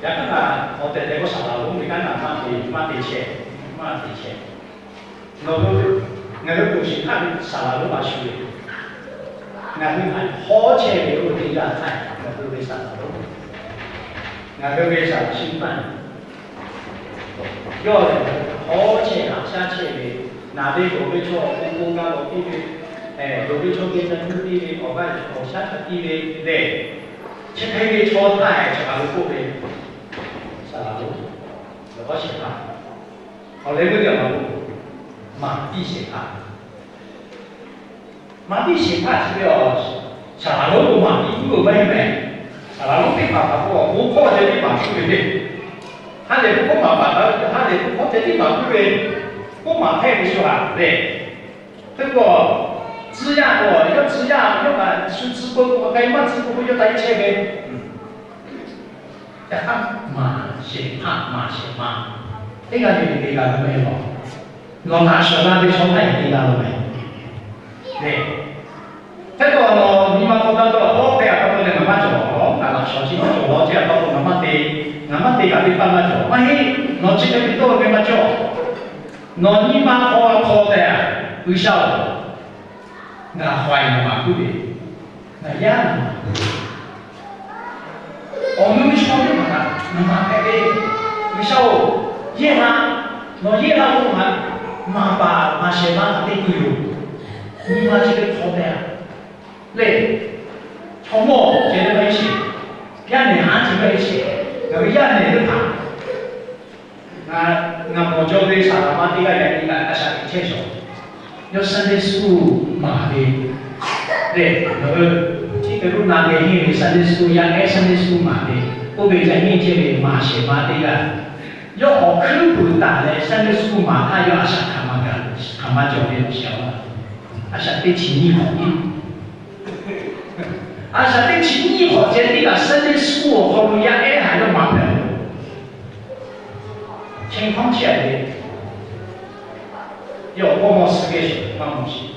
Yaꞈ hk'aˇ ngaˬ awˬ tehˬ tehˬ k'o saˍ laˍ lonˉ ve kanˉ ngaˬ maˇ te, maˇ te chehˇ, maˇ te chehˇ. Nawˬ hui, ngaˬ hui k'oˍ shiˍ hk'aˇ ve saˍ laˍ lonˉ a shu ve, ngaˬ hui htaꞈ hawˉ chehˇ ve oˇ ve teˇ yanˇ htaˇ, ngaˬ hui ve saˍ laˍ lonˉ, ngaˬ hui ve saˍ laˍ shiˉ maˇ yawˇ lehˬ, hawˉ chehˇ haꞈ shaˉ chehˇ ve, naˍ ve gawˬ ve chaw awˬ pon bon g'a lawˬ piˇ ve, gawˬ ve chaw geh ca nuˇ piˇ ve, awˬ g'aˇ awˬ shaˉ ca piˇ ve lehˬ, chi hk'e ve chaw htaˇ chaw hk'aˬ lo k'oˆ ve, saˍ laˍ lonˉ, awˬ hawˉ shehˍ hpaˇ, awˬ leh g'uˇ teˇ hpaˍ lo maˍ piˇ shehˍ hpaˇ. Maˍ piˇ shehˍ hpaˇ chi ve a, saˍ laˍ lonˉ k'o maˍ piˇ puiˉ ve maˇ heˆ mehˍ. Saˍ laˍ lonˉ teˇ hpaˍ hpaˍ k'o awˬ bon hkawˇ ceh tiˉ maˍ puiˉ ve le. Ha lehˬ k'o k'oˆ maˍ paˍ taˍ ve, ha lehˬ k'o hkawˇ ceh tiˉ maˍ puiˉ ve, k'oˆ maˍ hpehˇ ve shu haꞈ lehˬ, hk'e k'o, tcuh yaˇ k'o yawˇ tcuh yaˇ yawˇ kaꞈ shu tcuh k'o k'o k'ai maˇ tcuh k'o k'o yawˇ taˇ iˉ chehˇ ve. Yaꞈ hk'aˇ maˍ shehˍ hpaˇ maˍ shehˍ ma teˇ g'aˇ le le te g'a ve maˇ heˆ lawˬ. Nawˬ htaꞈ shawˍ la ve chaw htaˇ te g'a ve mehˍ. Lehˬ, hk'e k'o nawˬ nyi ma hk'aw taˇ dawˇ hawˉ hpehˇ a pa taw leh ngaˬ maˇ cawˬ lawˬ, ngaˬ laꞈ shawˍ chi maˇ cawˬ lawˬ, chi a pa taw ngaˬ maˇ te, ngaˬ maˇ te kaꞈ teˇ paˇ maˇ cawˬ. Maˇ heˆ, nawˬ chi hk'e te dawˇ ve maˇ cawˬ. Nawˬ nyi ma hk'aw hk'aw tehꞈ, G'uiˬsha-oˬ, ngaˬ haiˬ ngaˬ maˍ puiˉ ve, ngaˬ yaˇ ngaˬ maˍ puiˉ ve, awˬ nu ve chaw teˇ hpaˍ htaꞈ ngaˬ maˍ hpehꞈ ve, G'uiˬsha-oˬ, yehˇ la, nawˬ yehˇ la k'o ngaˬ maˍ paˍ maˍ shehˍ ma htaꞈ te tuˬ yoˬ. Nyi ma chi ve hk'aw tehꞈ lehˬ, chaw mawˇ ceh ve maˇ heˆ sheˍ, yaˇ nehˬ haˉ ceh maˇ heˆ sheˍ, ngaˬ ve yaˇ nehˬ teˇ hpaˍ Ngaˬ, ngaˬ mawˬ jaw ve saˍ laˍ ma teˇ g'aˇ yaꞈ nyi kaꞈ a shaꞈ teꞈ chehˇ shawˍ. Yawˇ Sunday school maˍ ve lehˬ, ngaˬ hui chi hk'e lo na geh henˇ ve Sunday school, yaˇ ehˉ Sunday school maˍ ve, oˇ ve yaꞈ nyi chehˇ ve maˍ shehˍ ma teˇ g'aˇ, yawˇ awˬ hkuiˉ puiˍ taˍ leh Sunday school maˍ htaˇ yawˇ a shaꞈ hk'aˬ ma gaˬ, hk'aˬ ma cawˬ ve awˬ shehˍ hpaˇ, a shaꞈ teˇ chi nyiˇ hk'awꞈ nyiˇ A shaꞈ teˇ chi nyiˇ hk'awꞈ ceh tiˉ kaꞈ Sunday school awˬ hk'aw lo yaˇ ehˉ htaꞈ yawˇ maˍ hpehꞈ ve. Chi hk'awꞈ chi a ve, yawˇ awˬ hkawˇ mawˇ suh geh shawˍ maˇ mawˬ sheˍ.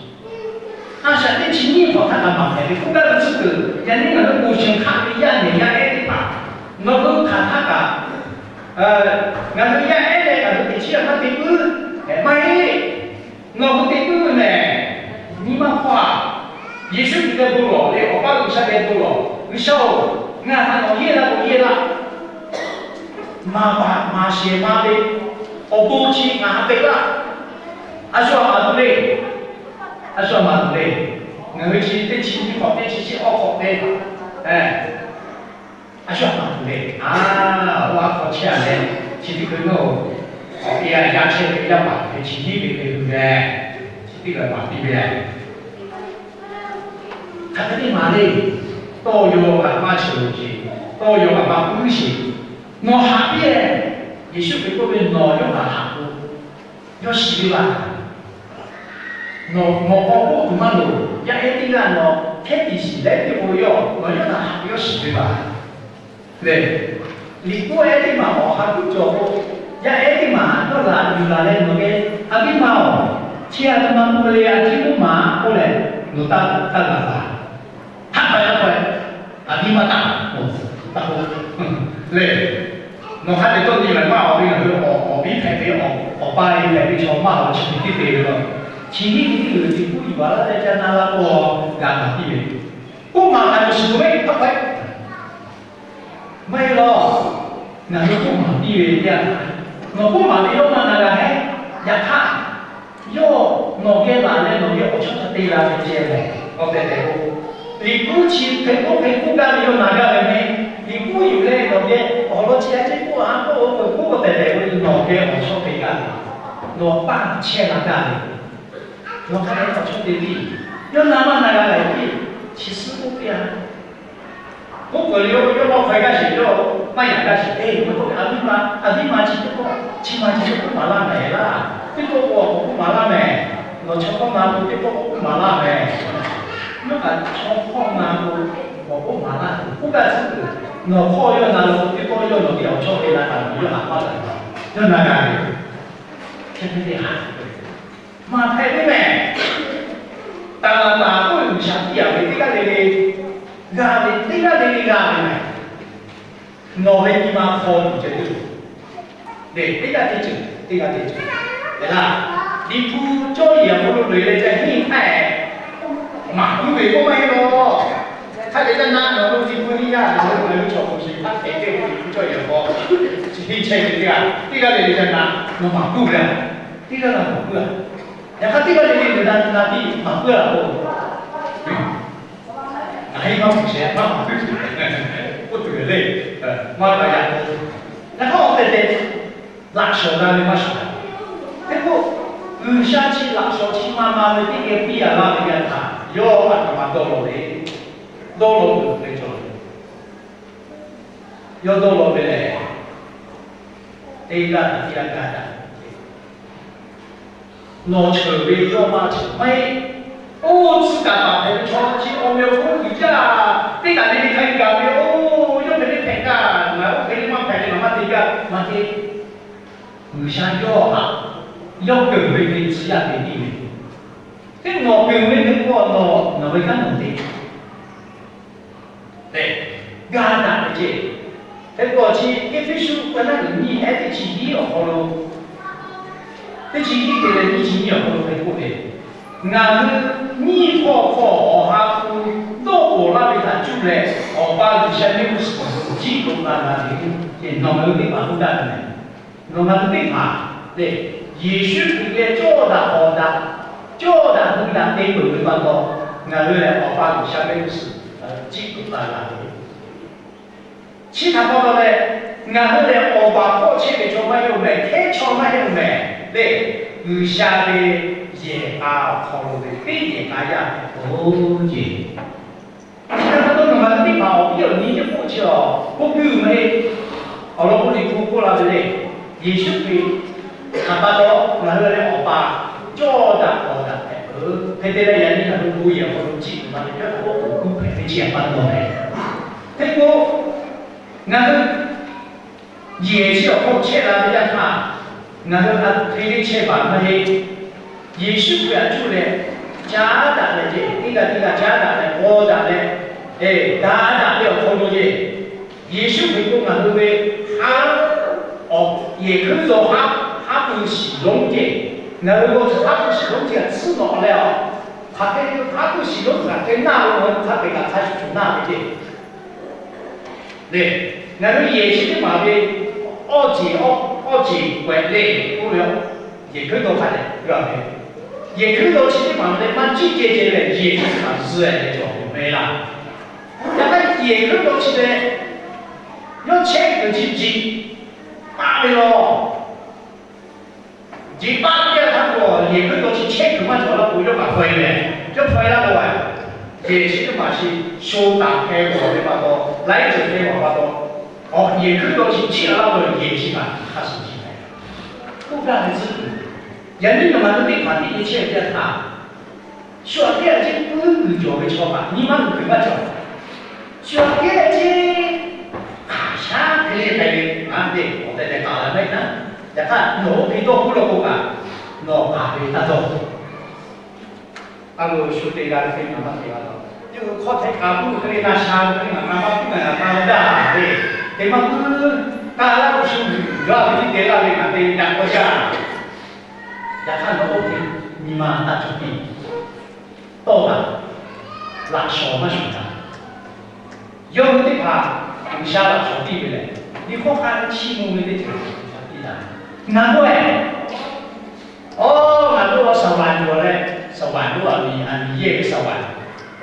A shaꞈ teˇ chi nyiˇ hk'awꞈ htaˇ kaꞈ maˍ hpehꞈ ve k'oˆ gaˇ ve tcuhˉ kuiˬ, yaꞈ nyi ngaˬ hui k'oˍ shehˍ hk'aˆ ve yaˇ nehˬ yaˇ ehˉ teˇ hpaˍ, nawˬ hui hk'aˬ htaˇ kaꞈ, ngaˬ hui yaˇ ehˉ leh ngaˬ hui teꞈ chiˉ a maˇ te puiˉ, maˇ heˆ. Nawˬ hui te puiˉ ve mehˬ. Nyi ma hk'aw a, Yeˍsuˆ Hkriꞈ geh bon lawˬ leh Awˬ pa G'uiˬsha geh bon lawˬ. G'uiˬsha-oˬ, ngaˬ htaꞈ nawˬ yehˇ laˇ k'o yehˇ laˇ. Maˍ paˍ maˍ shehˍ ma ve awˬ bon chi ngaˬ htaꞈ te laˇ. A shu a maˍ tuˬ le. A shu a maˍ tuˬ le. Ngaˬ hui chi teˇ chi nyiˇ hk'awꞈ teˇ chi chi awˇ hk'awꞈ te A shu a maˍ tuˬ le. A, oˇ a hk'aw chehˇ a leh, chi teˇ hkui nawˬ awˬ e a yaˇ chehˇ ve yaˇ paˍ hk'e chi hiˉ ve te hui leh, chi teˇ g'aˇ maˍ piˇ ve. Hk'aˬ hk'e te maˍ le. Tawˇ yaw kaꞈ maˇ cheuˬ sheˍ, tawˇ yaw kaꞈ maˇ puiˉ sheˍ. Nawˬ haꞈ piˇ leh, Yeˍsuˆ Hkriꞈ k'oˆ ve, nawˬ yawˇ htaꞈ haꞈ k'o, yawˇ shiˍ ve laˇ. Nawˬ, nawˬ k'awꞈ k'oˆ tuˬ maˇ loˍ. Yaˇ ehˉ teˇ g'aˇ nawˬ hkehˉ tiꞈ shiˍ leh teˇ k'o yawˇ, nawˬ yawˇ htaꞈ haꞈ ve yawˇ shiˍ ve laˇ. Lehˬ, liꞈ hpu ehˉ teˇ maˬ awˬ ha kuˉ cawˬ k'o, yaˇ ehˉ teˇ maˬ yawˇ laꞈ yuˬ laˬ leh nawˬ geh, a viˉ ma-oˬ, chi a htoꞈ ma k'oˆ le, a ciˉ k'oˆ maˍ k'oˆ lehˬ, nawˬ taˇ, taˇ g'a laˬ. Htaˇ hk'a yaˇ k'o, a viˉ maˇ taˍ, taˇ k'oˆ lehˬ, nawˬ hk'a dehꞈ tawˇ nyi lehˬ maˇ awˬ ve ngaˬ hui awˬ, awˬ viˉ hpehꞈ ve, awˬ pa e hpehꞈ ve chaw maˇ awˬ chi hk'e te ve la. Chi hiˉ ve teˇ g'uiˬ liꞈ hpu yuˬ a laˇ leh ca na la k'o, g'a taˍ piˇ ve. K'oˆ maˍ taˍ ve shiˍ k'o ve hk'a hk'e Maˇ heˆ lawˬ. Ngaˬ hui k'oˆ maˍ piˇ ve teˇ yanˇ htaˇ, nawˬ k'oˆ maˍ ve yawˇ maˇ na g'a hehˉ. Yaꞈ hk'aˇ, yawˇ nawˬ geh laˬ leh nawˬ geh awˬ chawˇ hk'a te la ve ceh lehˬ, awˬ tehˬ tehˬ k'o, liꞈ hpu chi hk'e k'oˆ hk'e k'oˆ gaˇ ve yawˇ na gaˇ ve mehˉ. Liꞈ hpu yuˬ leh Awˬ lawn chi a ciˉ k'oˆ a k'oˆ, k'oˆ k'oˆ tehˬ tehˬ ve nawˬ geh awˬ chawˇ te gaˇ ve, nawˬ paˇ chehˇ la gaˇ ve, nawˬ hk'a dehꞈ awˬ chawˇ te piˇ. Yawˇ na maˇ na g'a laiˬ piˇ, chi suhˉ k'oˆ piˇ a. K'oˆ peuˬ le, yawˇ yawˇ maˇ hk'aw gaˇ sheˍ, yawˇ maˇ yaꞈ gaˇ sheˍ. Eˬ, nawˬ k'oˆ a viˉ ma, a viˉ ma chi teˇ pawˆ, chi ma chi teˇ pawˆ maˍ laˇ mehˍ laˇ. Teˇ pawˆ k'o awˬ k'oˆ maˍ laˇ mehˍ. Nawˬ chaw hpawˇ na k'o teˇ pawˆ k'o k'oˆ maˍ laˇ mehˍ. Yawˇ kaꞈ chaw hpawˇ na k'o awˬ k'oˆ maˍ laˇ, k'oˆ gaˇ tcuhˉ kuiˬ. Nawˬ hpawˇ yawˇ na la k'o teˇ pawˆ yawˇ nawˬ ve awˬ chawˇ te la kaꞈ nawˬ yawˇ haꞈ maˇ laˬ. Yawˇ na g'a ve, hk'e te te haꞈ maˍ hpehꞈ ve mehˍ. Taˍ laˍ taˍ k'oˆ ve G'uiˬsha piˇ a ve teˇ g'aˇ le le g'a ve, teˇ g'aˇ le le g'a ve mehˍ. Nawˬ ve nyi ma hpaw tuˬ ceh tuˬ, teˇ g'aˇ teˇ ceuˬ, teˇ g'aˇ teˇ ceuˬ hpehꞈ laˇ. Liꞈ hpu cawˇ yehˬ awˬ hk'aw lo loꞈ-e leh ca henˇ htaˇ, maˍ puiˉ ve k'oˆ maˇ heˆ law. Hk'a dehꞈ ca na nawˬ lo Liꞈ hpu nyiˇ g'aˇ, nawˬ lo ngaˬ hui chaw hk'aw sheˍ htaˇ hpehꞈ ve Liꞈ hpu cawˇ yehˬ awˬ hk'aw henˇ chehˇ ve teˇ g'aˇ, teˇ g'aˇ le le ca na, nawˬ maˍ puiˉ ve a, teˇ g'aˇ g'a maˍ puiˉ a. Yaꞈ hk'aˇ teˇ g'aˇ le le nawˬ na na piˇ maˍ puiˉ a k'o, ngaˬ hui maˇ maˍ shehˍ, maˇ maˍ puiˉ tuˬ, oˇ tuˬ le, maˇ g'a yaꞈ k'o, yaꞈ hk'aˇ awˬ tehˬ tehˬ laꞈ shawˍ g'a ve maˇ shawˍ. Teˇ pawˆ G'uiˬsha chi laꞈ shawˍ chi ma ma ve teˇ geh piˇ a laˇ ve yaˇ htaꞈ yawˇ a htoꞈ ma dawˇ law le. Dawˇ law tuˬ hk'e cawˬ ve, yawˇ dawˇ law ve lehˬ, teˇ g'aˇ htaꞈ teˇ g'aˇ ga daꞈ. Nawˬ cheuˬ ve yawˇ maˇ cheuˬ maˇ heˆ. Oˇ tcuh kaˍ paˍ hpehꞈ ve chaw chi awˬ meh awˬ hk'oˆ uiˍ jaˇ. Teˇ kaꞈ le le hk'a gaˬ ve, oˇ yawˇ hk'e le hpehꞈ gaˇ, ngaˬ oˇ hk'e le maˇ hpehꞈ le, ngaˬ maˇ te gaˇ, maˇ te. G'uiˬsha yawˇ htaꞈ, yawˇ keunˍ ve hk'e tcuh yaˇ te piˇ ve. Teˇ nawˬ keunˍ ve hk'e k'o nawˬ, nawˬ ve kanˉ nawˬ te. Ga daꞈ ve ceˇ. Hk'e k'o chi Eˇfeˇsuꞈ ka naˉ uiˍ nyiˇ ehˉ teˇ chi hiˉ awˬ hk'aw lo, teˇ chi hiˉ te leh nyiˇ chi nyiˇ awˬ hk'aw lo hk'e k'oˆ ve, ngaˬ hui nyiˇ hkawˇ hkawˇ awˬ ha hpu dawˇ pawˍ laˇ ve htaꞈ cuˇ leh, Awˬ pa G'uiˬsha mehˆ g'uˇ suhˍ awˬ hk'aw lo jiˇ k'oˆ la g'a ve, nawˬ ngaˬ hui teˇ hpaˍ k'oˆ gaˇ ve mehˍ. Nawˬ ngaˬ hui teˇ hpaˍ lehˬ, Yeˍsuˆ Hkriꞈ geh cawˇ daꞈ k'awꞈ daꞈ, cawˇ daꞈ hui daꞈ te peuˬ ve pa taw, ngaˬ hui lehˬ Awˬ pa G'uiˬsha mehˆ g'uˇ suhˍ jiˇ k'oˆ la g'a ve. Chi htaꞈ pa taw leh, ngaˬ hui lehˬ awˬ baˬ hpawˇ chehˇ ve chaw maˇ heˆ-oˬ mehˍ, hkehˉ chaw maˇ heˆ-oˬ mehˍ lehˬ, G'uiˬsha ve yehˬ k'a awˬ hk'aw lo ve teˇ yehˬ k'a yaˇ hpehꞈ ve ceˇ. Chi htaꞈ pa taw nawˬ ngaˬ hui teˇ hpaˍ awˬ viˉ awˬ nyi teˇ hpaˍ chi awˬ k'oˆ piˇ ve maˇ heˆ. Awˬ lawn k'o Liꞈ hpu k'oˆ la ve le, Yeˍsuˆ Hkriꞈ htaꞈ pa taw ngaˬ hui lehˬ Awˬ pa cawˇ daꞈ k'awꞈ daꞈ hpehꞈ ve. Hk'e te leh yaꞈ nyi ngaˬ hui bon yehˬ awˬ hk'aw lo jiˆ tuˬ ma ve caˉ k'oˆ kuˬ hpehꞈ ve chi htaꞈ pa taw leh, teˇ k'o ngaˬ hui yehˬ chi awˬ hk'aw chehˇ la ve yaˇ htaˇ, ngaˬ hui a hk'e le chehˇ baˬ maˇ heˆ. Yeˍsuˆ Hkriꞈ htaꞈ cuˇ leh caˉ daꞈ leh ceˇ, teˇ g'aˇ teˇ g'aˇ caˉ daꞈ leh k'aw daꞈ leh, ga daꞈ ve awˬ hk'aw lo ceˇ. Yeˍsuˆ Hkriꞈ k'o ngaˬ hui ve haˉ, yehˬ hkuiˉ dawˇ haˉ, haˉ pui shiˍ lonˉ ceˇ. Ngaˬ hui k'o haˉ pui shiˍ lonˉ ceˇ tcuhˉ nawꞈ leh a, hk'aˬ hk'e haˉ pui shiˍ lonˉ htaꞈ hk'e naˇ ve, ngaˬ hui hk'a peu-eˬ kaꞈ hk'a shuˍ shuˍ naˇ ve ceˇ. Lehˬ, ngaˬ hui yehˬ chi teˇ maˬ ve awˇ ceˬ, awˇ ceˬ k'awehꞈ leh k'oˆ ve, yehˬ hkuiˉ dawˇ hk'a dehꞈ g'a ve. Yehˬ hkuiˉ dawˇ chi teˇ maˬ leh maˇ ciˉ ceh ceh leh yehˬ chi teˇ maˬ zuhˬ-e leh cawˬ ve laˇ. Yaꞈ hk'aˇ yehˬ hkuiˉ dawˇ chi leh yawˇ chehˇ kuiˬ chi jiꞈ paˆ ve law. Jiꞈ paˆ teˇ g'aˇ htaˇ k'o, yehˬ hkuiˉ dawˇ chi chehˇ kuiˬ maˇ cawˬ laˇ k'o, yawˇ kaꞈ hpaw-e leh, yawˇ hpaw-e laˇ k'o, yehˬ chi teˇ maˬ chi sho taˍ hpeh g'awˬ ve pa taw, laiˉ ceuˬ hpeh g'awˬ pa taw, yehˬ hkuiˉ dawˇ chi jiˆ a laˇ k'o, yehˬ chi kaꞈ hk'a shuˍ jiˆ ve. K'oˆ gaˇ ve tcuhˉ kuiˬ, yaꞈ nyi nawˬ ngaˬ hui teˇ hpaˍ tiˉ te chehˇ ve teˇ htaˇ, shu aꞈ kehˉ a ciˉ puiˉ uiˍ cawˬ ve chaw kaꞈ nyi ma uiˍ kuiˬ maˇ cawˬ. Shu aꞈ kehˉ a ciˉ hk'aˬ shaˉ hk'e le hk'e le, ngaˬ te awˬ tehˬ tehˬ k'aˍ la mehˆ naˉ. Yaꞈ hk'aˇ nawˬ oˇ hk'e dawˇ k'oˆ law k'o kaꞈ, nawˬ k'aˍ ve taˇ dawˇ. A lo shu te g'a ve hk'e ngaˬ maˇ te g'a law. Yawˇ hui hk'awˇ hteꞈ k'aˍ puiˉ hk'e le na sha ve hk'e le ngaˬ maˇ puiˉ ngaˬ g'a taˇ ve gaˇ ve, te maˇ puiˉ, taˇ laˇ k'o shu yuˬ laˇ ve tiˉ te laˇ ve ngaˬ te yaꞈ k'aw jaˇ. Yaꞈ hk'aˇ nawˬ oˇ hk'e nyi ma taˇ cawˬ piˇ. Tawˇ kaꞈ laꞈ shawˍ maˇ shawˍ taˍ. Yawˇ hui teˇ hpaˍ G'uiˬsha laꞈ shawˍ piˇ ve lehˬ, nyi hk'awˇ hk'a chiˇ mvuh ve teˇ ceuˬ G'uiˬsha piˇ taˍ. Ngaˬ hui-e, aw, ngaˬ hui awˬ สวรรค์ cawˬ leh, สวรรค์ lo a miˬ a miˬ yehˇ ve สวรรค์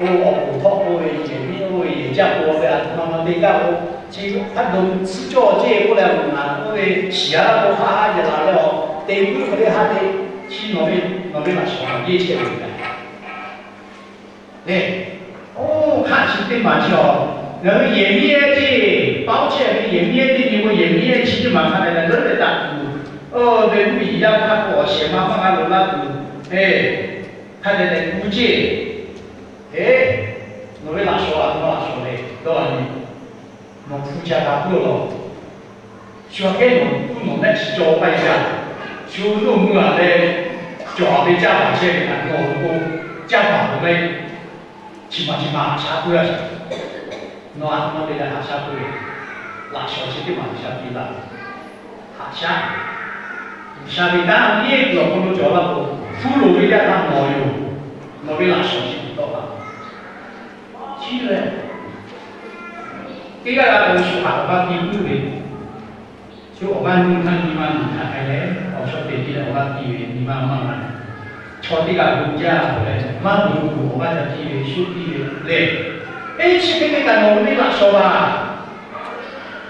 Oˇ awˬ poˍ htawˇ k'oˆ ve, yehˬ miˉ oˇ ve yehˬ jaˇ k'o ve, a htoꞈ ma ma te gaˇ k'o, chi hk'a dawˇ tsuhˇ cawˇ ceˇ k'oˆ leh, ngaˬ oˇ ve shiˍ a k'o haˆ haˆ yaꞈ la leh, a te puiˉ hk'e le haˆ te, chi nawˬ ve, nawˬ ve laꞈ shawnˍ a yeˇ chehˇ ve yoˬ. Lehˬ, oˇ hk'aˆ chi teˇ maˬ chi awˬ, ngaˬ hui yehˬ miˉ ehˉ ceˇ, paoˇ chehˇ ve yehˬ miˉ ehˉ teˇ nyi k'o, yehˬ miˉ ehˉ chi teˇ maˬ hk'a dehꞈ leh leuˉ leh daꞈ tuˬ, oˇ ve mvuhˇ yeˬ yaˇ hk'aˇ k'o awˬ shehˍ ma maˇ g'a loꞈ laˇ tuˬ, e, hk'a dehꞈ dehꞈ gu ceˇ. E, nawˬ ve laꞈ shawnˍ a htoꞈ ma laꞈ shawnˍ le dawˇ a nyi, nawˬ hpu ca g'a puiˉ law. Shu aꞈ kehˉ nawˬ tuˉ nawˬ mehˆ chi cawˬ k'ai yaˇ, shu nuˇ mui a leh cawˬ a ve caˇ baˬ chehˇ ve kaꞈ nawˬ k'o, caˇ baˬ k'o ve, chi ma chi ma haꞈ shaˉ puiˉ a. Nawˬ a htoꞈ ma te leh haꞈ shaˉ puiˉ ve, laꞈ shawnˍ chi teˇ maˬ G'uiˬsha piˇ laˇ. Haꞈ shaˉ, G'uiˬsha ve kanˉ yeˇ kuiˬ awˬ hk'aw lo cawˬ laˇ k'o, hpu loˍ ve yaˇ htaꞈ nawˬ yoˬ. Nawˬ ve laꞈ shawnˍ chi teˇ tawˆ la. Chi lehˬ, teˇ g'aˇ g'a k'o shu haꞈ awˬ g'aˇ piˇ puiˉ ve, shu awˬ g'aˇ nyi htaˇ nyi ma nyi htaꞈ k'ai leh, awˬ shaw te piˇ leh awˬ g'aˇ piˇ ve nyi ma maˇ g'a. Chaw teˇ g'aˇ gu jaˇ k'oˆ leh, maˇ gu tuˬ awˬ g'aˇ ca piˇ ve shu piˇ ve lehˬ, teˇ chi hk'e te kaꞈ nawˬ ve laꞈ shawnˍ laˬ.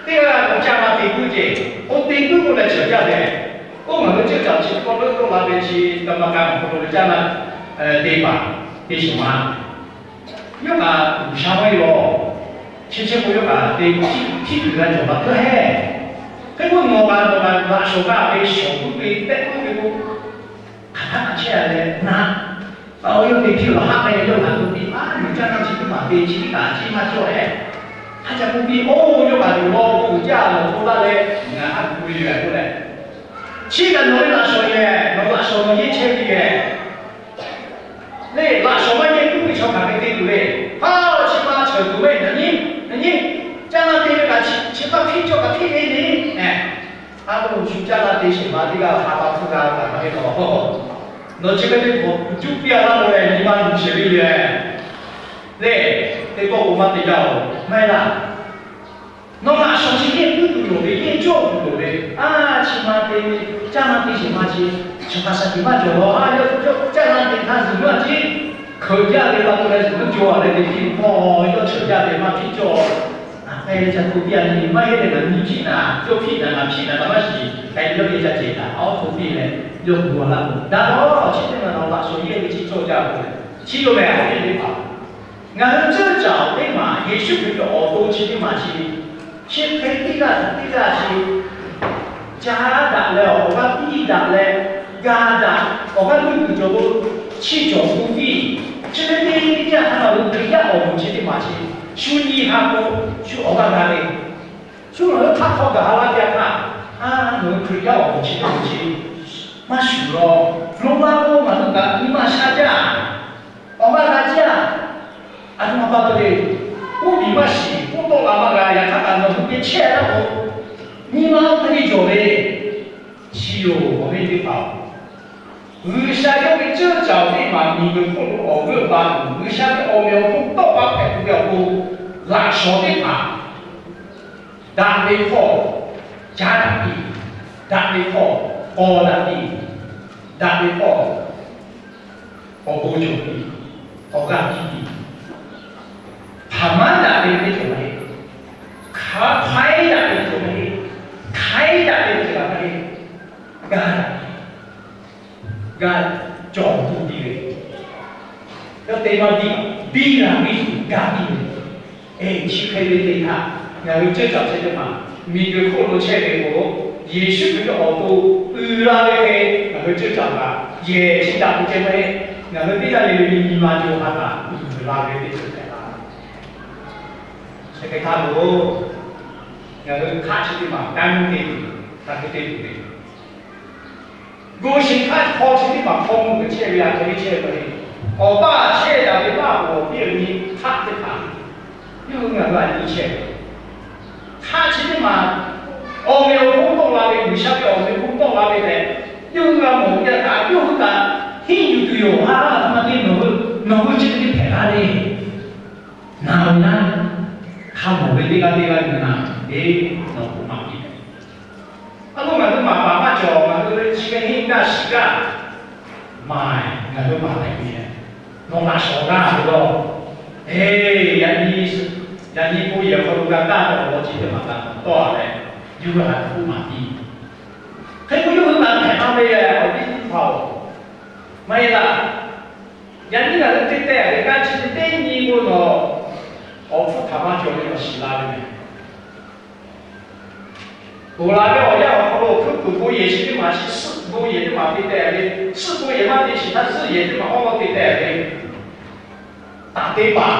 Teˇ g'aˇ g'a k'o caˇ ma te puiˉ ceˇ, oˇ te puiˉ k'oˆ leh cheuˬ jaˇ ve. Oˇ ngaˬ hui ceuˇ caˬ chi k'awꞈ leuˆ k'oˆ la ve chi กรรมการ awˬ hk'aw lo ve caˇ ma te paˍ te shehˍ ma yawˇ kaꞈ G'uiˬsha maˇ heˆ lawˬ. Chi chi k'o yawˇ kaꞈ te htiˇ tuˬ g'a cawˬ ma teˇ hehˉ. Hk'e k'o nawˬ kaꞈ nawˬ kaꞈ laꞈ shawnˍ g'a ve shawˍ puiˉ ve tehˆ puiˉ ve k'o, hk'aˬ htaˇ kaꞈ chehˇ a leh naˆ, a, yawˇ te htiˇ lawˬ haˆ k'ai leh yawˇ kaꞈ to piˇ, a, yuˬ caˇ naˆ chi teˇ maˬ te chi teˇ kaꞈ chi maˇ cawˇ hehˉ. Hk'a ca k'oˆ piˇ, oˇ yawˇ kaꞈ yuˬ law k'o uiˍ jaˇ lawˬ k'oˆ laˇ leh, ngaˬ haˉ gu ve yoˬ k'oˆ leh, chi kaꞈ nawˬ ve laꞈ shawnˍ yehˬ, nawˬ laꞈ shawnˍ nawˬ yeˇ chehˇ ve yehˬ. Lehˬ, laꞈ shawnˍ maˇ yeˇ puiˉ ve chaw hk'aˬ hk'e te tuˬ le. Haˉ, chi ma cheuˬ tuˬ ve, na nyi, na nyi, caˇ naˆ te ve kaꞈ chi maˇ hpiˇ cawˇ kaꞈ hpiˇ ve le. A, shu caˇ naˆ te shehˍ ma teˇ g'aˇ ha pa hpfuhˇ g'a kaꞈ maˇ heˆ lawˬ. Nawˬ chi hk'e te k'awꞈ juˇ piˇ a laˇ k'o lehˬ, nyi ma luˬ shehˍ ve yoˬ. Lehˬ, teˇ pawˆ k'o maˇ te jaˇ oˬ, maˇ heˆ laˇ. Nawˬ laꞈ shawnˍ chi yeˇ puiˉ tuˬ loˍ ve, yeˇ cawˇ tuˬ loˍ ve, a, chi ma te ve, caˇ naˆ te shehˍ ma chi, chaw hk'a shaˍ tiꞈ maˇ cawˬ lawˬ. A, yawˇ caˇ naˆ te htaˇ zuhˬ mvuhˇ a ciˉ hkeuꞈ jaˇ ve pa taw leh zuhˬ mvuhˇ cawˬ leh te piˇ hpawˇ yawˇ cheuˬ jaˇ ve maˇ hpiˇ cawˇ. K'ai leh ca to piˇ a nyi, maˇ heˆ leh ngaˬ nyi hpiˇ naˍ, yawˇ hpiˇ naˍ, ngaˬ hpiˇ naˍ kaꞈ maˇ shiˍ. K'ai leh yawˇ te ca cehˬ taˍ, awˉ to piˇ leh yawˇ gu a laˇ k'o, daꞈ lawˬ, chi teˇ maˬ nawˬ laꞈ shawnˍ yeˇ ve chi cawˇ jaˇ k'o leh, chi yoˬ mehˍ, awˬ viˉ teˇ hpaˍ. Ngaˬ hui ceuˇ caˬ teˇ maˬ Yeˍsuˆ Hkriꞈ ve awˬ to chi teˇ maˬ chi, chi hk'e teˇ g'aˇ teˇ g'aˇ chi caˇ daꞈ leh awˬ g'aˇ piˇ daꞈ leh, ga daꞈ, awˬ g'aˇ nuˇ kuiˬ cawˬ k'o, chi cawˬ k'o piˇ. Chi hk'e te teˇ g'aˇ htaˇ ngaˬ hui Hkriꞈ yaˇ awˬ moˍ chi teˇ maˬ chi, shu nyi ha k'o, shu awˬ g'aˇ ga le. Shu ngaˬ hui hk'aˆ hk'aw gaˬ la ve htaˇ, a, ngaˬ hui Hkriꞈ yaˇ awˬ moˍ chi teˇ maˬ chi maˇ shuˍ lawˬ. Loꞈ la k'o ngaˬ hui kaꞈ nyi ma sha jaˇ. Awˬ g'aˇ g'a jaˇ. A htoꞈ ma pa taw le. K'oˆ piˍ maˇ shiˍ, k'oˆ tawˆ la maˇ g'a. Yaꞈ hk'aˇ kaꞈ nawˬ hui te chehˇ a laˇ k'o, nyi ma hk'e te cawˬ ve. Chi yoˬ, awˬ viˉ teˇ hpaˍ-oˬ, G'uiˬsha yawˇ ve ceuˇ caˬ teˇ maˬ miˬguiˬ hk'oˆ lo awˬ g'euˆ ba tuˬ, G'uiˬsha ve awˬ meꞈ awˬ hponˇ tawˆ pa hpehꞈ tuˬ ve awˬ pon, laꞈ shawnˍ teˇ hpaˍ daꞈ ve hkawˇ caˉ daꞈ piˇ, daꞈ ve hkawˇ k'aw daꞈ piˇ, daꞈ ve hkawˇ awˬ bon cawˬ piˇ, awˬ g'aˇ piˇ piˇ. Hpaˍ maˉ daꞈ ve teˇ ceuˬ maˇ heˆ. Hk'a hk'aiˉ daꞈ ve teˇ ceuˬ maˇ heˆ. Hk'aiˉ daꞈ ve teˇ ceuˬ maˇ heˆ. G'a daꞈ piˇ, g'a cawˬ tuˬ piˇ ve, yawˇ te maˇ biˇ, biˇ g'a piˇ tuˬ g'a piˇ ve. Eˬ, chi hk'e ve teˇ htaˇ, ngaˬ hui ceuˇ caˬ chehˇ teˇ maˬ miˬguiˬ hk'oˆ lo chehˇ ve k'o, Yeˍsuˆ Hkriꞈ ve awˬ to uiˍ la ve hk'e ngaˬ hui ceuˇ caˬ kaꞈ yehˬ chi daꞈ ve ceh maˇ heˆ. Ngaˬ hui teˇ g'aˇ le le ve nyi ma cawˬ htaˇ kaꞈ uiˍ la ve teˇ ceuˬ hpehꞈ la. Chi hk'e htaˇ k'o, ngaˬ hui hk'aˆ chi teˇ maˬ kanˉ te tuˬ, hk'a hk'e te tuˬ ve, gu shiˍ hk'aˆ hk'aw chi teˇ maˬ hk'aw mvuh g'uiˬ chehˇ ve, a hk'e le chehˇ ve le. Awˬ paˇ chehˇ daꞈ ve maˇ k'oˍ awˬ piˇ awˬ nyi hk'aˆ teˇ hpaˍ, yawˇ hui ngaˬ hui a nyi chehˇ ve hk'aˆ chi teˇ maˬ, awˬ meꞈ awˬ hponˇ tawˆ la ve, G'uiˬsha ve awˬ meꞈ awˬ hponˇ tawˆ la ve tehꞈ, yawˇ hui g'a mawˬ ve htaꞈ yawˇ hui kaꞈ henˇ yuˬ tuˬ yoˬ. A, a htoꞈ ma te nawˬ hui, nawˬ hui chi teˇ hpaˍ g'a le. Naˬ ve naˉ, hk'a mawˬ ve teˇ g'aˇ teˇ g'aˇ yuˬ naˬ, eˬ, nawˬ k'oˆ maˍ piˇ. A lo ngaˬ hui maˍ paˍ maˇ cawˬ, ngaˬ hui chi hk'e henˇ gaˇ shiˍ gaˇ, maˍ, ngaˬ hui maˍ hpehꞈ ve, nawˬ laꞈ shawnˍ g'aˇ ve lawˬ. Eˬ, yaꞈ nyi, yaꞈ nyi bon yehˬ awˬ hk'aw lo g'a kaˇ ve awˬ lawn chi teˇ maˬ kaꞈ tawˇ a leh, yawˇ hui haꞈ hpu maˍ piˇ. Hk'e k'o, yawˇ hui maˍ hpehꞈ la ve awˬ viˉ teˇ hpaˍ-oˬ, maˇ heˆ laˇ. Yaꞈ nyi ngaˬ hui te teh ve kanˉ chi teˇ nyi k'o nawˬ, awˬ hpfuhˇ htaꞈ maˇ cawˬ ve awˬ shiˍ la ve mehˬ. Ponˬ laˬ ve awˬ yanˇ awˬ hk'aw lo hpuiˇ kuiˬ bon yehˬ chi teˇ maˬ, chi suhˆ bon yehˬ teˇ maˬ te teh ve, suhˆ bon yehˬ maˇ te shiˍ htaˇ zuhˆ yehˬ teˇ maˬ awˉ lawˉ te teh ve, taˍ te paˍ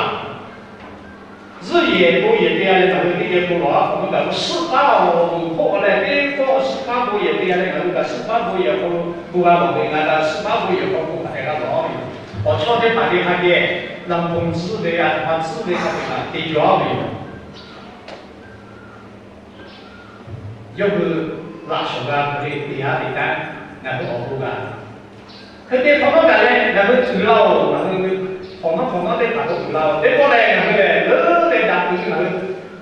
zuhˆ yehˬ bon yehˬ te a leh ngaˬ hui teˇ geh bon lawˬ a hk'awꞈ nawˉ kaꞈ, suhˆ paˉ awˬ moˍ hk'oˆ a leh teˇ pawˆ suhˆ paˉ bon yehˬ te a leh ngaˬ hui kaꞈ suhˆ paˉ bon yehˬ awˬ hk'aw lo bon g'a lawˬ ve, ngaˬ kaꞈ suhˆ paˉ bon yehˬ awˬ hk'aw bon hk'aˬ hk'e g'a lawˬ ve yoˬ. Awˬ chawˇ teˇ hpaˍ teˇ hk'a geh, laꞈ hpfuhˇ tcuhˉ ve, a htoꞈ ma tcuhˉ ve hk'a teꞈ kaꞈ te jaw ve yoˬ. Yawˇ hui laꞈ shawˍ g'a hk'e te ha ve kanˉ ngaˬ hui awˬ bon g'a. Hk'e te hk'awꞈ nawˉ kaꞈ leh ngaˬ hui tuˬ laˇ-oˬ, ngaˬ hui hk'awꞈ nawˉ hk'awꞈ nawˉ teˇ hpaˍ k'awꞈ tuˬ laˇ-oˬ, teˇ pawˆ leh ngaˬ hui lehˬ leuˉ leh daꞈ tuˬ ngaˬ hui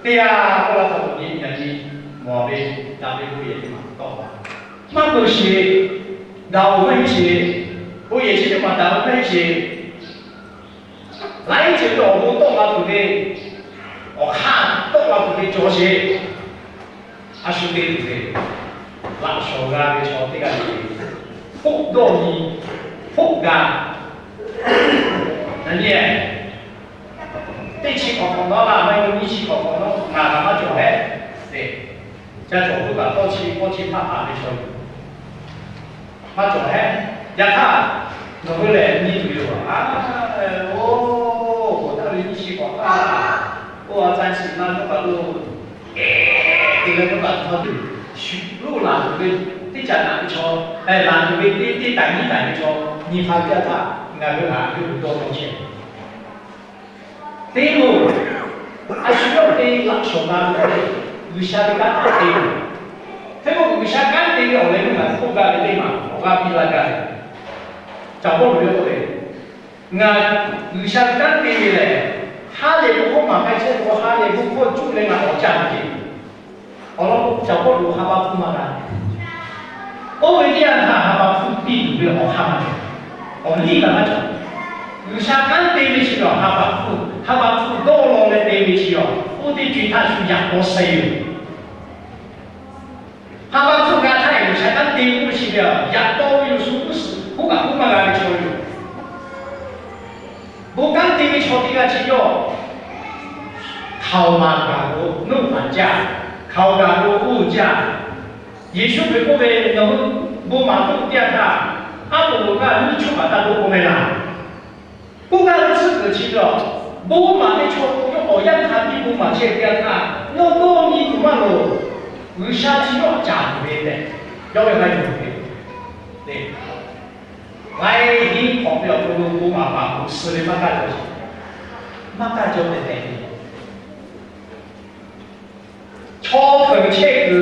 teˇ yanˇ k'oˆ laˇ htaˇ k'awꞈ nyi yaꞈ nyi mawˬ ve daꞈ ve bon yehˬ teˇ maˬ tawˆ la. Maˇ peuˬ sheˍ, daꞈ-oˬ maˇ heˆ sheˍ, bon yehˬ chi teˇ maˬ daꞈ-oˬ maˇ heˆ sheˍ. Laiˉ ceuˬ ve awˬ bon tawˆ la tuˬ ve, awˬ hk'aˇ tawˆ la tuˬ ve cawˬ sheˍ. A shu te tuˬ ve, laꞈ shawˍ g'a ve chaw teˇ g'aˇ le le, hpoˆ dawˇ nyi, hpoˆ ga. Yaꞈ nyi teˇ chi hk'awꞈ hk'awꞈ nawˉ laˇ, maˇ heˆ k'o nyiˇ chi hk'awꞈ hk'awꞈ nawˉ ngaˬ kaꞈ maˇ cawˬ hehˉ. Ca cawˬ k'oˆ kaꞈ tawˇ chi pawˇ chi hpaˆ hpaˆ ve chaw yoˬ. Maˇ cawˬ hehˉ. Yaꞈ hk'aˇ, nawˬ hui lehˬ nyi tuˬ yoˬ. A, oˇ, k'awꞈ taˇ ve nyiˇ chi k'awꞈ taˇ. Oˇ, a ca shiˍ na yawˇ kaꞈ lo, te leh yawˇ kaꞈ hk'aw tuˬ shu loˇ laˬ tuˬ ve teˇ caꞈ naꞈ ve chaw, laˬ tuˬ ve teˇ teˇ taiˍ nyiˇ taiˍ ve chaw nyi hk'a ve teˇ yanˇ htaˇ, ngaˬ hui haꞈ yawˇ hui dawˇ nawˇ chehˇ. Teˇ moˍ, a shu yawˇ te laꞈ shawˍ g'a ve, G'uiˬsha ve kanˉ htaꞈ te ve. Hk'e k'o G'uiˬsha kanˉ te ve awˬ leh meuˇ ngaˬ hui k'oˆ gaˇ ve teˇ maˬ awˬ g'aˇ piˇ laˇ gaˇ ve, Caˍ Pawˇluꞈ yawˇ k'oˆ ve, ngaˬ G'uiˬsha ve kanˉ te ve lehˬ, ha lehˬ bon hkawˇ maˍ k'ai chehˇ ve k'o, ha lehˬ bon hkawˇ cuˇ leh ngaˬ awˬ ca ve ce. Awˬ lawn k'o, Caˍ Pawˇluꞈ ha pa hpfuhˇ maˇ g'a. Oˇ ve teˇ yanˇ htaˇ ha pa hpfuhˇ piˇ tuˬ ve awˬ hk'aˇ maˇ cawˬ. Awˬ liˇ la maˇ cawˬ. G'uiˬsha kanˉ te ve chi awˬ ha pa hpfuhˇ, ha pa hpfuhˇ dawˇ law leh te ve chi awˬ, oˇ teˇ co e htaˇ shu yaꞈ k'aw sheh yoˬ. Ha pa hpfuhˇ g'a htaˇ G'uiˬsha kanˉ te ve k'oˆ ve chi ve yaꞈ k'aw ve yoˬ, shu g'uˇ suhˍ k'oˆ kaꞈ k'oˆ maˇ g'a ve chaw yoˬ. Bon kanˉ te ve chaw teˇ g'aˇ chi yawˇ hkaoˍ maˍ gaˬ k'o, nuˇ hpaˍ jaˇ. Hkaoˍ gaˬ k'o, oˇ jaˇ. Yeˍsuˆ Hkriꞈ k'oˆ ve, Nawˬ hui bon maˍ k'oˆ ve teˇ yanˇ htaˇ, aˉ poꞈ loˍ kaꞈ nyiˇ chuˇ kaꞈ taˇ doꞈ k'oˆ ve laˇ. K'oˆ gaˇ ve tcuhˉ kuiˬ chi ve, bon maˍ ve chaw yawˇ awˬ yanˇ hk'a biˇ bon maˍ chehˇ ve teˇ yanˇ htaˇ, yawˇ dawˇ nyi tuˬ maˇ loˍ. G'uiˬsha chi yawˇ caˍ tuˬ ve tehꞈ, yawˇ ve maˇ yuˬ ve le. Laiˉ hiˉ hk'awꞈ ve awˬ hk'aw lo bon maˍ paˍ k'o suh ve maˇ kaˇ jaw, maˇ kaˇ jaw tehꞈ tehꞈ ve. Chaw hpeuꞈ chehˇ kuiˬ,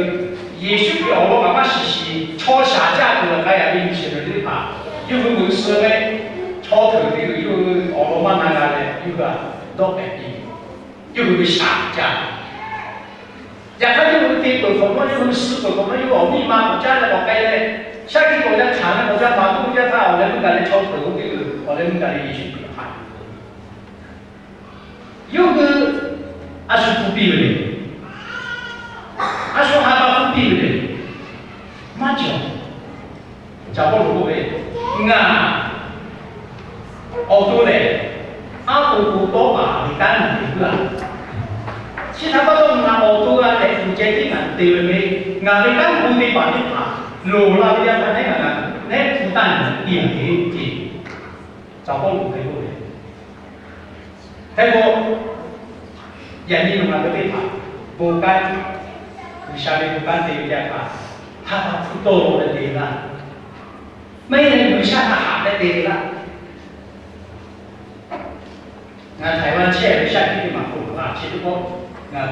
Yeˍsuˆ Hkriꞈ awˬ lawn kaꞈ maˇ shiˍ shiˍ, chaw shaˍ jaˇ kuiˬ laˬ k'ai yaꞈ ve miˬ shiˍ naˍ riˍ teˇ hpaˍ, yawˇ hui g'uiˬ suh leh, chaw hpeuꞈ ve kuiˬ yawˇ hui awˬ lawn maˇ na g'a leh, yawˇ hui htaꞈ dawˆ pehˍ piˇ ve, yawˇ hui ve shaˍ jaˇ. Yaꞈ hk'aˇ yawˇ hui te peuˬ hk'awꞈ nawˉ, yawˇ hui suh peuˬ hk'awꞈ nawˉ, yawˇ hui awˬ miˇ ma k'awꞈ caˉ leh k'awꞈ k'ai leh, shaˉ hkiˆ k'awꞈ caˇ hkanˍ leh k'awꞈ caˇ paˍ tuˇ jaˇ htaˇ, awˬ leh meuˇ gaˬ leh chaw hpeuꞈ ve kuiˬ, awˬ leh meuˇ gaˬ leh Yeˍsuˆ Hkriꞈ hpanˍ yawˇ hui a shu hpu piˇ ve le. A shu ha pa hpu piˇ ve le. Maˇ cawˬ. Caˍ Pawˇluꞈ k'oˆ ve, Ngaˬ awˬ to lehˬ, aˉ poꞈ k'o tawˇ paˍ ve kanˉ naˬ te puiˉ a. Chi htaꞈ pa taw ngaˬ awˬ to g'a tehꞈ hpu ceh tiˉ ngaˬ te ve le. Ngaˬ ve kanˉ hpu te paˍ teˇ hpaˍ loˍ la ve yaˇ htaˇ nehˉ ngaˬ nehˉ hpu taˇ ngaˬ piˇ a ve ce. Caˍ Pawˇluꞈ hk'e k'oˆ ve. Hk'e k'o, yaꞈ nyi nawˬ ngaˬ hui teˇ hpaˍ bon kanˉ, G'uiˬsha ve bon kanˉ te ve teˇ yanˇ htaˇ, ha pa hpu tawˇ leh te laˇ. Maˇ heˆ leh G'uiˬsha htaꞈ haꞈ leh te ve laˇ. Ngaˬ htaiˍ ma chehˇ ve shaˉ hkiˆ teˇ maˬ k'oˆ laˇ, chi teˇ pawˆ ngaˬ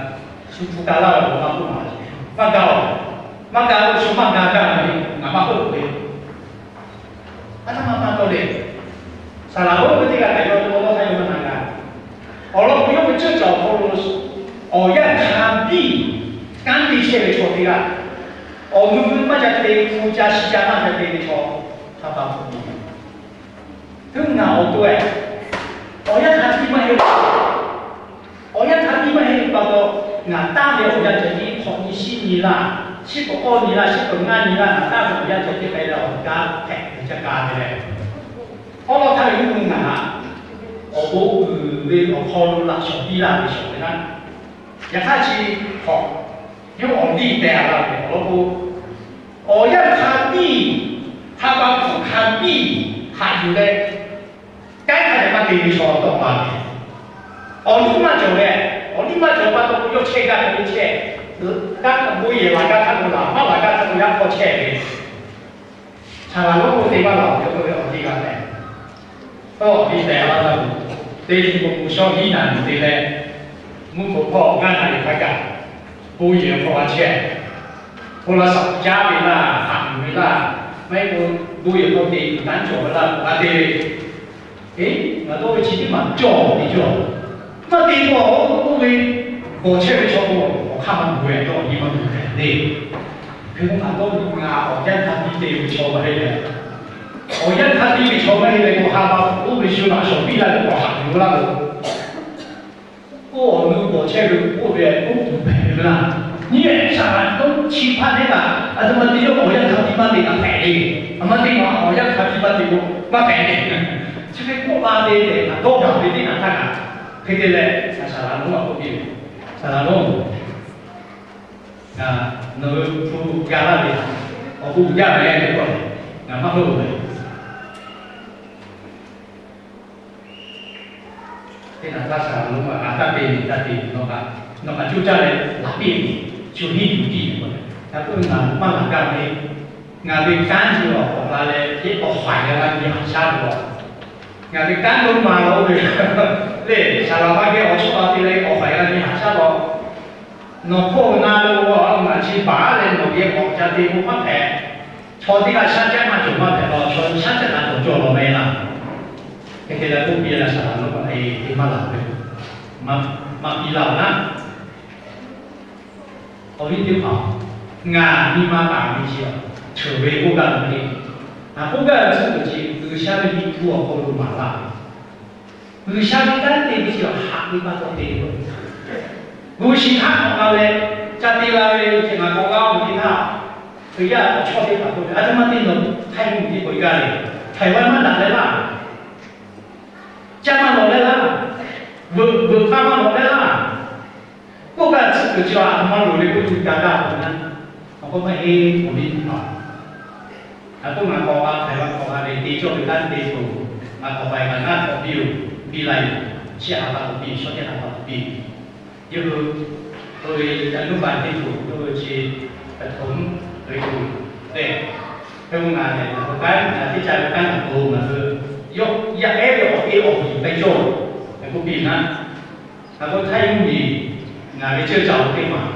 shu hpu ka laˇ ve maˇ k'oˆ ma, maˇ ga-oˬ, maˇ ga-oˬ, shu maˇ ga gaˇ ve ngaˬ maˇ k'oˆ ve. A htaˇ maˇ maˇ tawˇ le. Saˍ laˍ lonˉ ve teˇ g'aˇ htaꞈ yawˇ ve awˬ lawn htaˇ yawˇ maˇ na g'a. Awˬ lawn k'o, yawˇ ve ceuˇ caˬ awˬ hk'aw lo awˬ yanˇ hk'a biˇ kanˉ te chehˇ ve chaw teˇ g'aˇ, awˬ nu maˇ ca te, hpu ca shi ca maˇ ca te ve chaw, ha pa hpu piˇ ve. Teˇ ngaˬ awˬ to-e, awˬ yanˇ hk'a biˇ maˇ heˆ. Ngaˬ tanˇ ve awˬ yanˇ cawˬ tiˉ hk'awꞈ nyi shiˉ nyi laˇ, shiˉ k'awꞈ k'awˇ nyi laˇ, shiˉ k'awꞈ ngaˇ nyi laˇ, ngaˬ tanˇ ve awˬ yanˇ cawˬ tiˉ hk'e leh awˬ g'aˇ hpehꞈ ve ca ka ve leh, awˉ lawˉ htaˇ ve mvuhˇ ngaˬ awˬ bon uiˍ ve awˬ hk'aw lo laꞈ shawˍ piˇ laˇ ve shawˍ ve naˉ. Yaꞈ hk'aˇ chi hk'awꞈ yawˇ awˬ liˇ teh a laˇ ve awˬ lawn k'o, awˬ yanˇ hk'a biˇ, ha pa hpfuhˇ hk'a biˇ haꞈ yuˬ leh, kanˉ hk'a dehꞈ maˇ te ve chaw tawˆ la ve. Awˬ liˇ maˇ cawˬ leh, awˬ liˇ maˇ cawˬ pa taw k'o, yawˇ chehˇ gaˇ ve chehˇ, kanˉ bon yehˬ laˬ gaˇ htaˇ k'o laˬ, maˇ laˬ gaˇ htaˇ k'o yaˇ hk'aw chehˇ ve. Saˍ laˍ lonˉ k'o te maˇ laˬ ve k'oˆ ve awˬ liˇ g'a tehꞈ, tawˇ liˇ tehꞈ laˇ taˇ k'o, teˇ nyi k'o k'o shawˉ hiˉ naˬ yuˬ te leh, mvuhˇ hk'oꞈ hpawˇ ngaˇ hk'a yehˬ hk'a gaˬ, bon yehˬ hk'aw g'a chehˇ, hpaw la shaꞈ caˉ ve laˇ, haꞈ yuˬ ve laˇ, maˇ heˆ k'o bon yehˬ hk'aw te tuˬ tanˉ cawˬ ve laˇ k'o g'a te ve. Eˬ, ngaˬ dawˇ ve chi teˇ maˬ cawˬ te cawˬ. Maˇ te k'o, oˇ ve bawˬ chehˇ ve chaw k'o, awˬ hk'aˇ maˇ gu ve, dawˇ awˬ nyi maˇ gu ve le. Hk'e k'o ngaˬ dawˇ ve ngaˬ awˬ yanˇ hk'a biˇ te ve chaw maˇ heˆ leh, awˬ yanˇ hk'a biˇ ve chaw maˇ heˆ leh k'o, ha pa k'oˆ ve shu laꞈ shawˍ piˇ laˇ ve k'awꞈ haꞈ yuˬ laˇ k'o, oˇ awˬ nu bawˬ chehˇ ve k'oˆ ve k'oˆ tuˬ hpehꞈ ve laˇ. Nyi ve Saˍ laˍ lonˉ chi hpaˇ nehˉ kaꞈ, a htoꞈ ma te yawˇ awˬ yanˇ hk'a biˇ maˇ te kaꞈ hpehꞈ le. A ma te ma awˬ yanˇ hk'a biˇ maˇ te k'o maˇ hpehꞈ le. Chi hk'e k'oˆ la te tehꞈ kaꞈ dawˇ gaˬ ve teˇ naꞈ htaˇ kaꞈ, hk'e te leh Saˍ laˍ lonˉ a k'oˆ piˇ ve, Saˍ laˍ lonˉ, nawˬ hui hpu ga laˇ ve, awˬ bon uiˍ jaˇ ve k'oˆ leh, ngaˬ maˇ hawˉ lo ve. Teˇ naꞈ htaˇ Saˍ laˍ lonˉ a taˇ te ve taˇ te ve, nawˬ kaꞈ cuˇ caˇ leh laˬ piˇ ve, shu hiˉ yuˬ piˇ ve k'o, ngaˬ k'oˆ ve ngaˬ maˇ laˬ gaˇ ve, ngaˬ ve kanˉ chi awˬ k'awꞈ la leh teˇ k'awꞈ haiˬ leh g'a nyi haꞈ shaˉ ve law. Ngaˬ ve kanˉ lonˉ ma la oˇ ve le, saˍ laˍ maˇ geh awˬ chawˇ la te leh k'awꞈ haiˬ g'a nyi haꞈ shaˉ law. Nawˬ hk'oˆ na lo a, ngaˬ chi baˬ leh nawˬ geh k'awꞈ ca te k'o maˇ hpehꞈ. Chaw teˇ g'aˇ shaˉ caˉ maˇ cawˬ maˇ hpehꞈ law, chaw shaˉ caˉ na cawˬ cawˬ law meh laˇ. Hk'e te leh k'oˆ piˇ leh Saˍ laˍ lonˉ a, eˬ, te maˇ laˬ ve, maˇ piˇ laˇ naˉ. Awˬ viˉ teˇ hpaˍ, ngaˬ nyi ma taˍ ve chi a, ceuˬ ve k'oˆ gaˇ ve le. Ngaˬ k'oˆ gaˇ ve tcuhˉ kuiˬ chi G'uiˬsha ve Liꞈ hpu awˬ hk'aw lo maˍ laˇ ve. G'uiˬsha ve kanˉ te ve chi a haꞈ ve pa taw te ve. G'uˇ shi htaˇ k'awꞈ la leh ca te la ve chi ngaˬ k'awꞈ g'a ve teˇ htaˇ, Hkriꞈ yaˇ awˬ chawˇ teˇ hpaˍ k'oˆ ve, a htoꞈ ma te nawˬ Htaiˇ mvuhˇmiˬ teˇ k'o gaˇ le. Htaiˍ vaˇ maˇ daꞈ leh laˇ. Caˇ maˇ lawˬ leh laˇ. Veuꞈ veuꞈ k'aˇ maˇ lawˬ leh laˇ. K'oˆ gaˇ tcuhˉ kuiˬ chi a htoꞈ ma loˍ le k'oˆ tuˬ gaˇ gaˇ k'o na, awˬ hk'aw maˇ heˆ awˬ viˉ teˇ hpaˍ. Ngaˬ k'oˆ ngaˬ k'awꞈ g'a Htaiˍ vaˇ k'awꞈ g'a ve te cawˇ ve kanˉ te tuˬ, ngaˬ k'awꞈ g'a kaꞈ naˆ k'awꞈ piˇ-oˬ, biˇ la yoˬ, chi a pa k'awꞈ piˇ, shawˉ teˇ ha pa k'awꞈ piˇ. Yawˇ hui oˇ ve ca nuˇ baˬ teˇ tuˬ yawˇ hui chi htoꞈ ve tuˬ le. Hk'e k'o ngaˬ lehˬ ngaˬ hui kanˉ ngaˬ teˇ ca ve kanˉ ngaˬ k'o ngaˬ hui yawˇ yaˇ ehˉ ve awˬ te awˬ hiˍ k'ai cawˇ ve k'oˆ piˇ naˉ. Ngaˬ k'o Htaiˇ mvuhˇmiˬ ngaˬ ve ceuˇ caˬ lo teˇ maˬ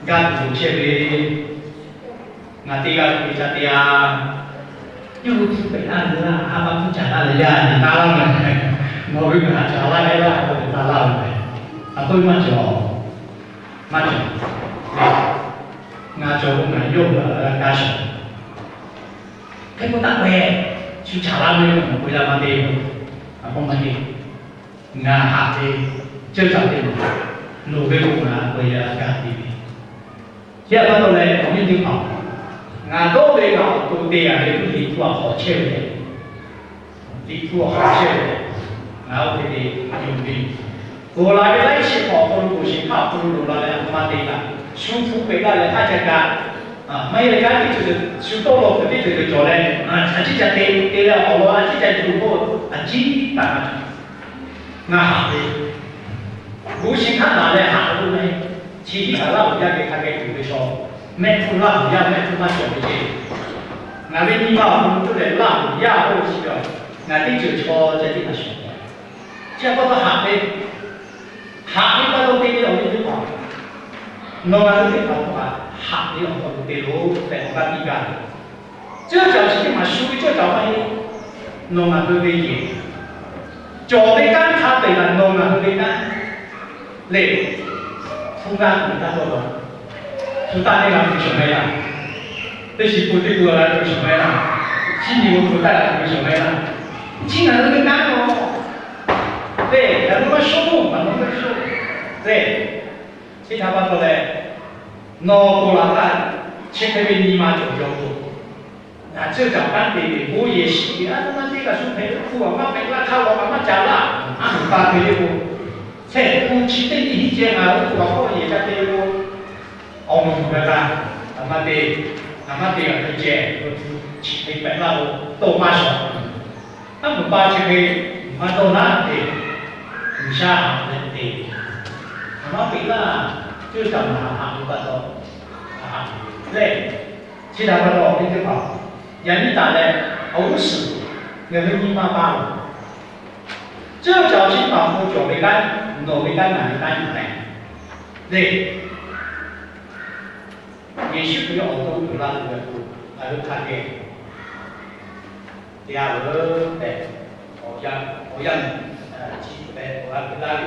gaˇ tuˬ loˍ chehˇ ve, ngaˬ te g'a ve ca te-a. Yawˇ hui hpu pehꞈ laˇ ve laˇ, ha pa hpu caˬ laˇ leh yaˇ nyi taˇ laˇ ve, nawˬ ve ngaˬ caˬ laˇ leh laˇ k'oˆ ve taˇ laˇ ve, a k'oˆ ve maˇ cawˬ, maˇ cawˬ. Ngaˬ cawˬ k'o ngaˬ yawˇ hui a g'a shawˍ. Hk'e k'o taˇ k'awehˇ, shu caˬ laˇ ve nawˬ k'oˆ yaˇ maˇ te-o. A k'oˆ maˇ heˆ. Ngaˬ haꞈ ve ceuˇ caˬ teˇ maˬ loˍ ve k'o ngaˬ k'awehˇ yaˇ g'a te ve. Chi a pa taw leh awˬ viˉ teˇ hpaˍ, ngaˬ dawˇ ve ngaˬ awˬ to te a ve k'oˆ Liꞈ hpu a hk'awꞈ chehˇ ve, Liꞈ hpu a hk'awꞈ chehˇ ve, ngaˬ oˇ hk'e te yuˬ ve, ponˬ laˬ ve laiˉ chi hk'awꞈ awˬ hk'aw lo, ponˬ shiˍ hpaˇ awˬ hk'aw lo loˍ la leh a htoꞈ ma te kaꞈ, shu hpu pehꞈ laˇ leh haˉ ca kaꞈ, maˇ heˆ leh kanˉ teˇ ceuˬ shu tawˇ lawˬ kuiˬ teˇ ceuˬ ceuˬ cawˬ leh, a ciˉ ca te te leh awˬ lawn a ciˉ ca yuˬ k'o, a ciˉ taˍ a Ngaˬ haꞈ ve, g'uˇ shi htaˇ taˍ leh haꞈ ve k'oˆ ve, chi hiˉ kaꞈ Laˇ huˍ yaˇ geh hk'a geh tuˬ ve chaw, mehˆ hpfuhˇ Laˇ huˍ yaˇ mehˆ hpfuhˇ maˇ cawˬ ve ceˇ. Ngaˬ ve nyi ma awˬ hk'aw lo k'oˆ leh Laˇ huˍ yaˇ k'oˆ ve chi ve, ngaˬ teˇ ceuˬ chaw ceh tiˉ kaꞈ shawˍ. Chi pa taw haꞈ ve, haꞈ ve pa taw te ve awˬ viˉ teˇ hpaˍ, nawˬ ngaˬ hui teˇ hpaˍ k'o kaꞈ haꞈ ve awˬ hk'aw lo te loˬ tehꞈ awˬ g'aˇ piˇ gaˇ ve. Ceuˇ caˬ chi teˇ maˬ shu ve ceuˇ caˬ maˇ heˆ. Nawˬ ngaˬ hui ve yehˬ cawˬ ve kanˉ hk'a peu-eˬ kaꞈ nawˬ ngaˬ hui ve kanˉ lehˬ, hpu g'a tuˬ taˇ dawˇ la, hpu taˇ teˇ g'a tuˬ shawˍ meh laˇ, teˇ shiˍ hpu teˇ hpu g'a tuˬ shawˍ meh laˇ, chi nyi ve hpu taˇ g'a tuˬ shawˍ meh laˇ, chi ngaˬ hui ve kanˉ lawˬ lehˬ, ngaˬ hui maˇ shonˇ, ngaˬ hui maˇ shonˇ lehˬ, Chi htaꞈ pa taw leh, nawˬ k'oˍ laˬ htaˇ, chi hk'e ve nyi ma cawˬ jaw k'o, ngaˬ ceuˇ caˬ kanˉ te ve bon yehˬ shiˍ ve, a htoꞈ ma teˇ g'aˇ shu hpehꞈ ve, oˇ htaˇ maˇ hpehꞈ laˇ, hk'a lawꞈ kaꞈ maˇ ca laˇ, a htoꞈ pa hk'e ve k'o, chehˇ k'o chi teˇ nyi hiˆ ceh ngaˬ hui oˇ htaˇ k'awꞈ k'oˆ yehˬ ca te ve k'o, awˬ moˍ tuˬ g'a kaꞈ, a maˇ te, a maˇ te g'a hk'e ceh, chi hk'e hpehꞈ laˇ k'o, tawˇ maˇ shawˍ. A htoꞈ pa chi hk'e maˇ dawˇ naˉ te, G'uiˬsha haꞈ leh te, a maˇ peꞈ laˇ, ceuˇ caˬ maˬ haꞈ ve pa taw, lehˬ, chi htaꞈ pa taw awˬ viˉ teˇ hpaˍ, yaꞈ nyi taˍ leh, awˬ g'uˇ suhˍ ngaˬ hui nyi ma pa lo, ceuˇ caˬ chi maˬ hk'aw cawˬ ve kanˉ, nawˬ ve kanˉ ngaˬ ve kanˉ nyi leh, lehˬ, Yeˍsuˆ Hkriꞈ awˬ to uiˍ la tuˬ ve k'o, ngaˬ hui hk'a geh te-a veuˬ tehꞈ, awˬ yanˇ, awˬ yanˇ chi hpehꞈ awˬ g'a hpehꞈ laˇ ve,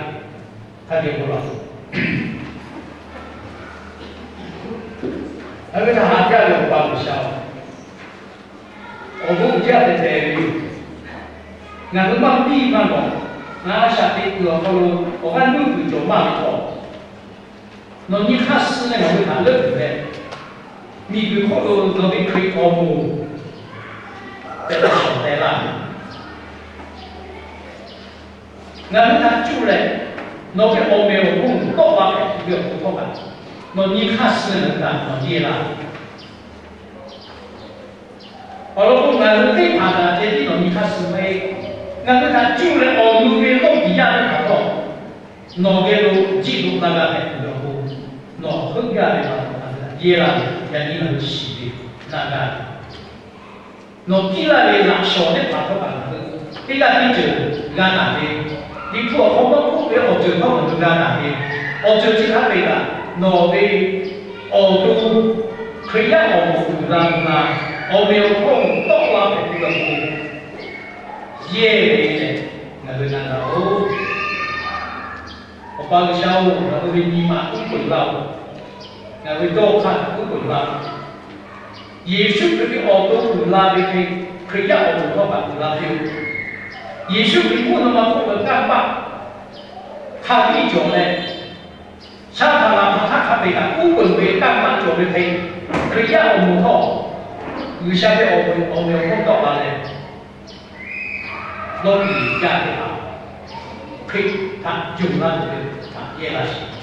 hk'a geh bon lawˬ. Ngaˬ hui htaꞈ haꞈ jaˇ ve Awˬ pa G'uiˬsha-oˬ, awˬ bon uiˍ jaˇ tehꞈ tehꞈ ve yoˬ. Ngaˬ hui maˇ biˇ maˇ gawˬ, ngaˬ shaꞈ teꞈ kuiˬ awˬ hk'aw lo awˬ g'aˇ nuˇ kuiˬ cawˬ maˇ ve htawˇ, nawˬ nyi hk'aˇ suh leh ngaˬ hui htaꞈ leuˆ tuˬ leh, miˬguiˬ hk'oˆ lo nawˬ ve Hkriꞈ awˬ moˍ tehꞈ shawˍ teh laˇ ve, ngaˬ hui htaꞈ cuˇ leh, nawˬ ve awˬ meꞈ awˬ hponˇ tawˆ la hpehꞈ ve awˬ pon htawˇ kaꞈ, nawˬ nyi hk'aˇ suh ngaˬ hui htaꞈ nawˬ yeˇ laˇ. Awˬ lawn k'o, ngaˬ hui teˇ hpaˍ htaꞈ ceh tiˉ nawˬ nyi hk'aˇ suh maˇ heˆ. Ngaˬ hui htaꞈ cuˇ leh awˬ nu ve lawˇ tiˍ yaˇ teˇ hpaˍ htawˇ, nawˬ geh lo jiˆ lo na g'a hpehꞈ tuˬ ve awˬ pon, nawˬ heuˆ gaˇ ve pa taw ngaˬ hui htaꞈ yeˇ laˇ ve, yaꞈ nyi ngaˬ hui shiˍ ve na g'a ve, nawˬ piˇ laˇ ve laꞈ shawˍ teˇ hpaˍ htawˇ kaꞈ ngaˬ hui teˇ g'aˇ teˇ ceuˬ g'a naˍ ve, Liꞈ hpu awˬ hk'aw maˇ k'oˆ ve awˬ ceuˬ htawˇ ngaˬ hui g'a naˍ ve, awˬ ceuˬ chi hk'a peu-eˬ kaꞈ nawˬ ve awˬ to Hkriꞈ yaˇ awˬ moˍ uiˍ la mvuh la, awˬ meꞈ awˬ hponˇ tawˆ la hpehꞈ tuˬ ve awˬ pon, yeˇ ve leh ngaˬ hui na g'a-oˬ. Awˬ pa G'uiˬsha-oˬ, ngaˬ hui ve nyi ma uˉ peunˍ laˇ-oˬ. Ngaˬ hui dawˇ hk'aˇ uˉ peunˍ laˇ. Yeˍsuˆ Hkriꞈ ve awˬ to uiˍ la ve hk'e, Hkriꞈ yaˇ awˬ moˍ htawˇ kaꞈ uiˍ la piˇ-oˬ. Yeˍsuˆ Hkriꞈ mvuhˇ naw ma hk'oˆ ve kanˇ paˆ hk'a biˇ cawˬ leh, shaˉ htaꞈ laˬ htaˇ hk'a peu-eˬ kaꞈ uˉ peunˍ ve kanˇ paˆ cawˬ ve hk'e, Hkriꞈ yaˇ awˬ moˍ htawˇ G'uiˬsha ve awˬ meꞈ awˬ hponˇ tawˆ la leh, lawˇ tiˍ yaˇ teˇ hpaˍ Hkriꞈ htaꞈ yonˍ laˇ tuˬ ve htaꞈ yehˇ laˇ sheˍ.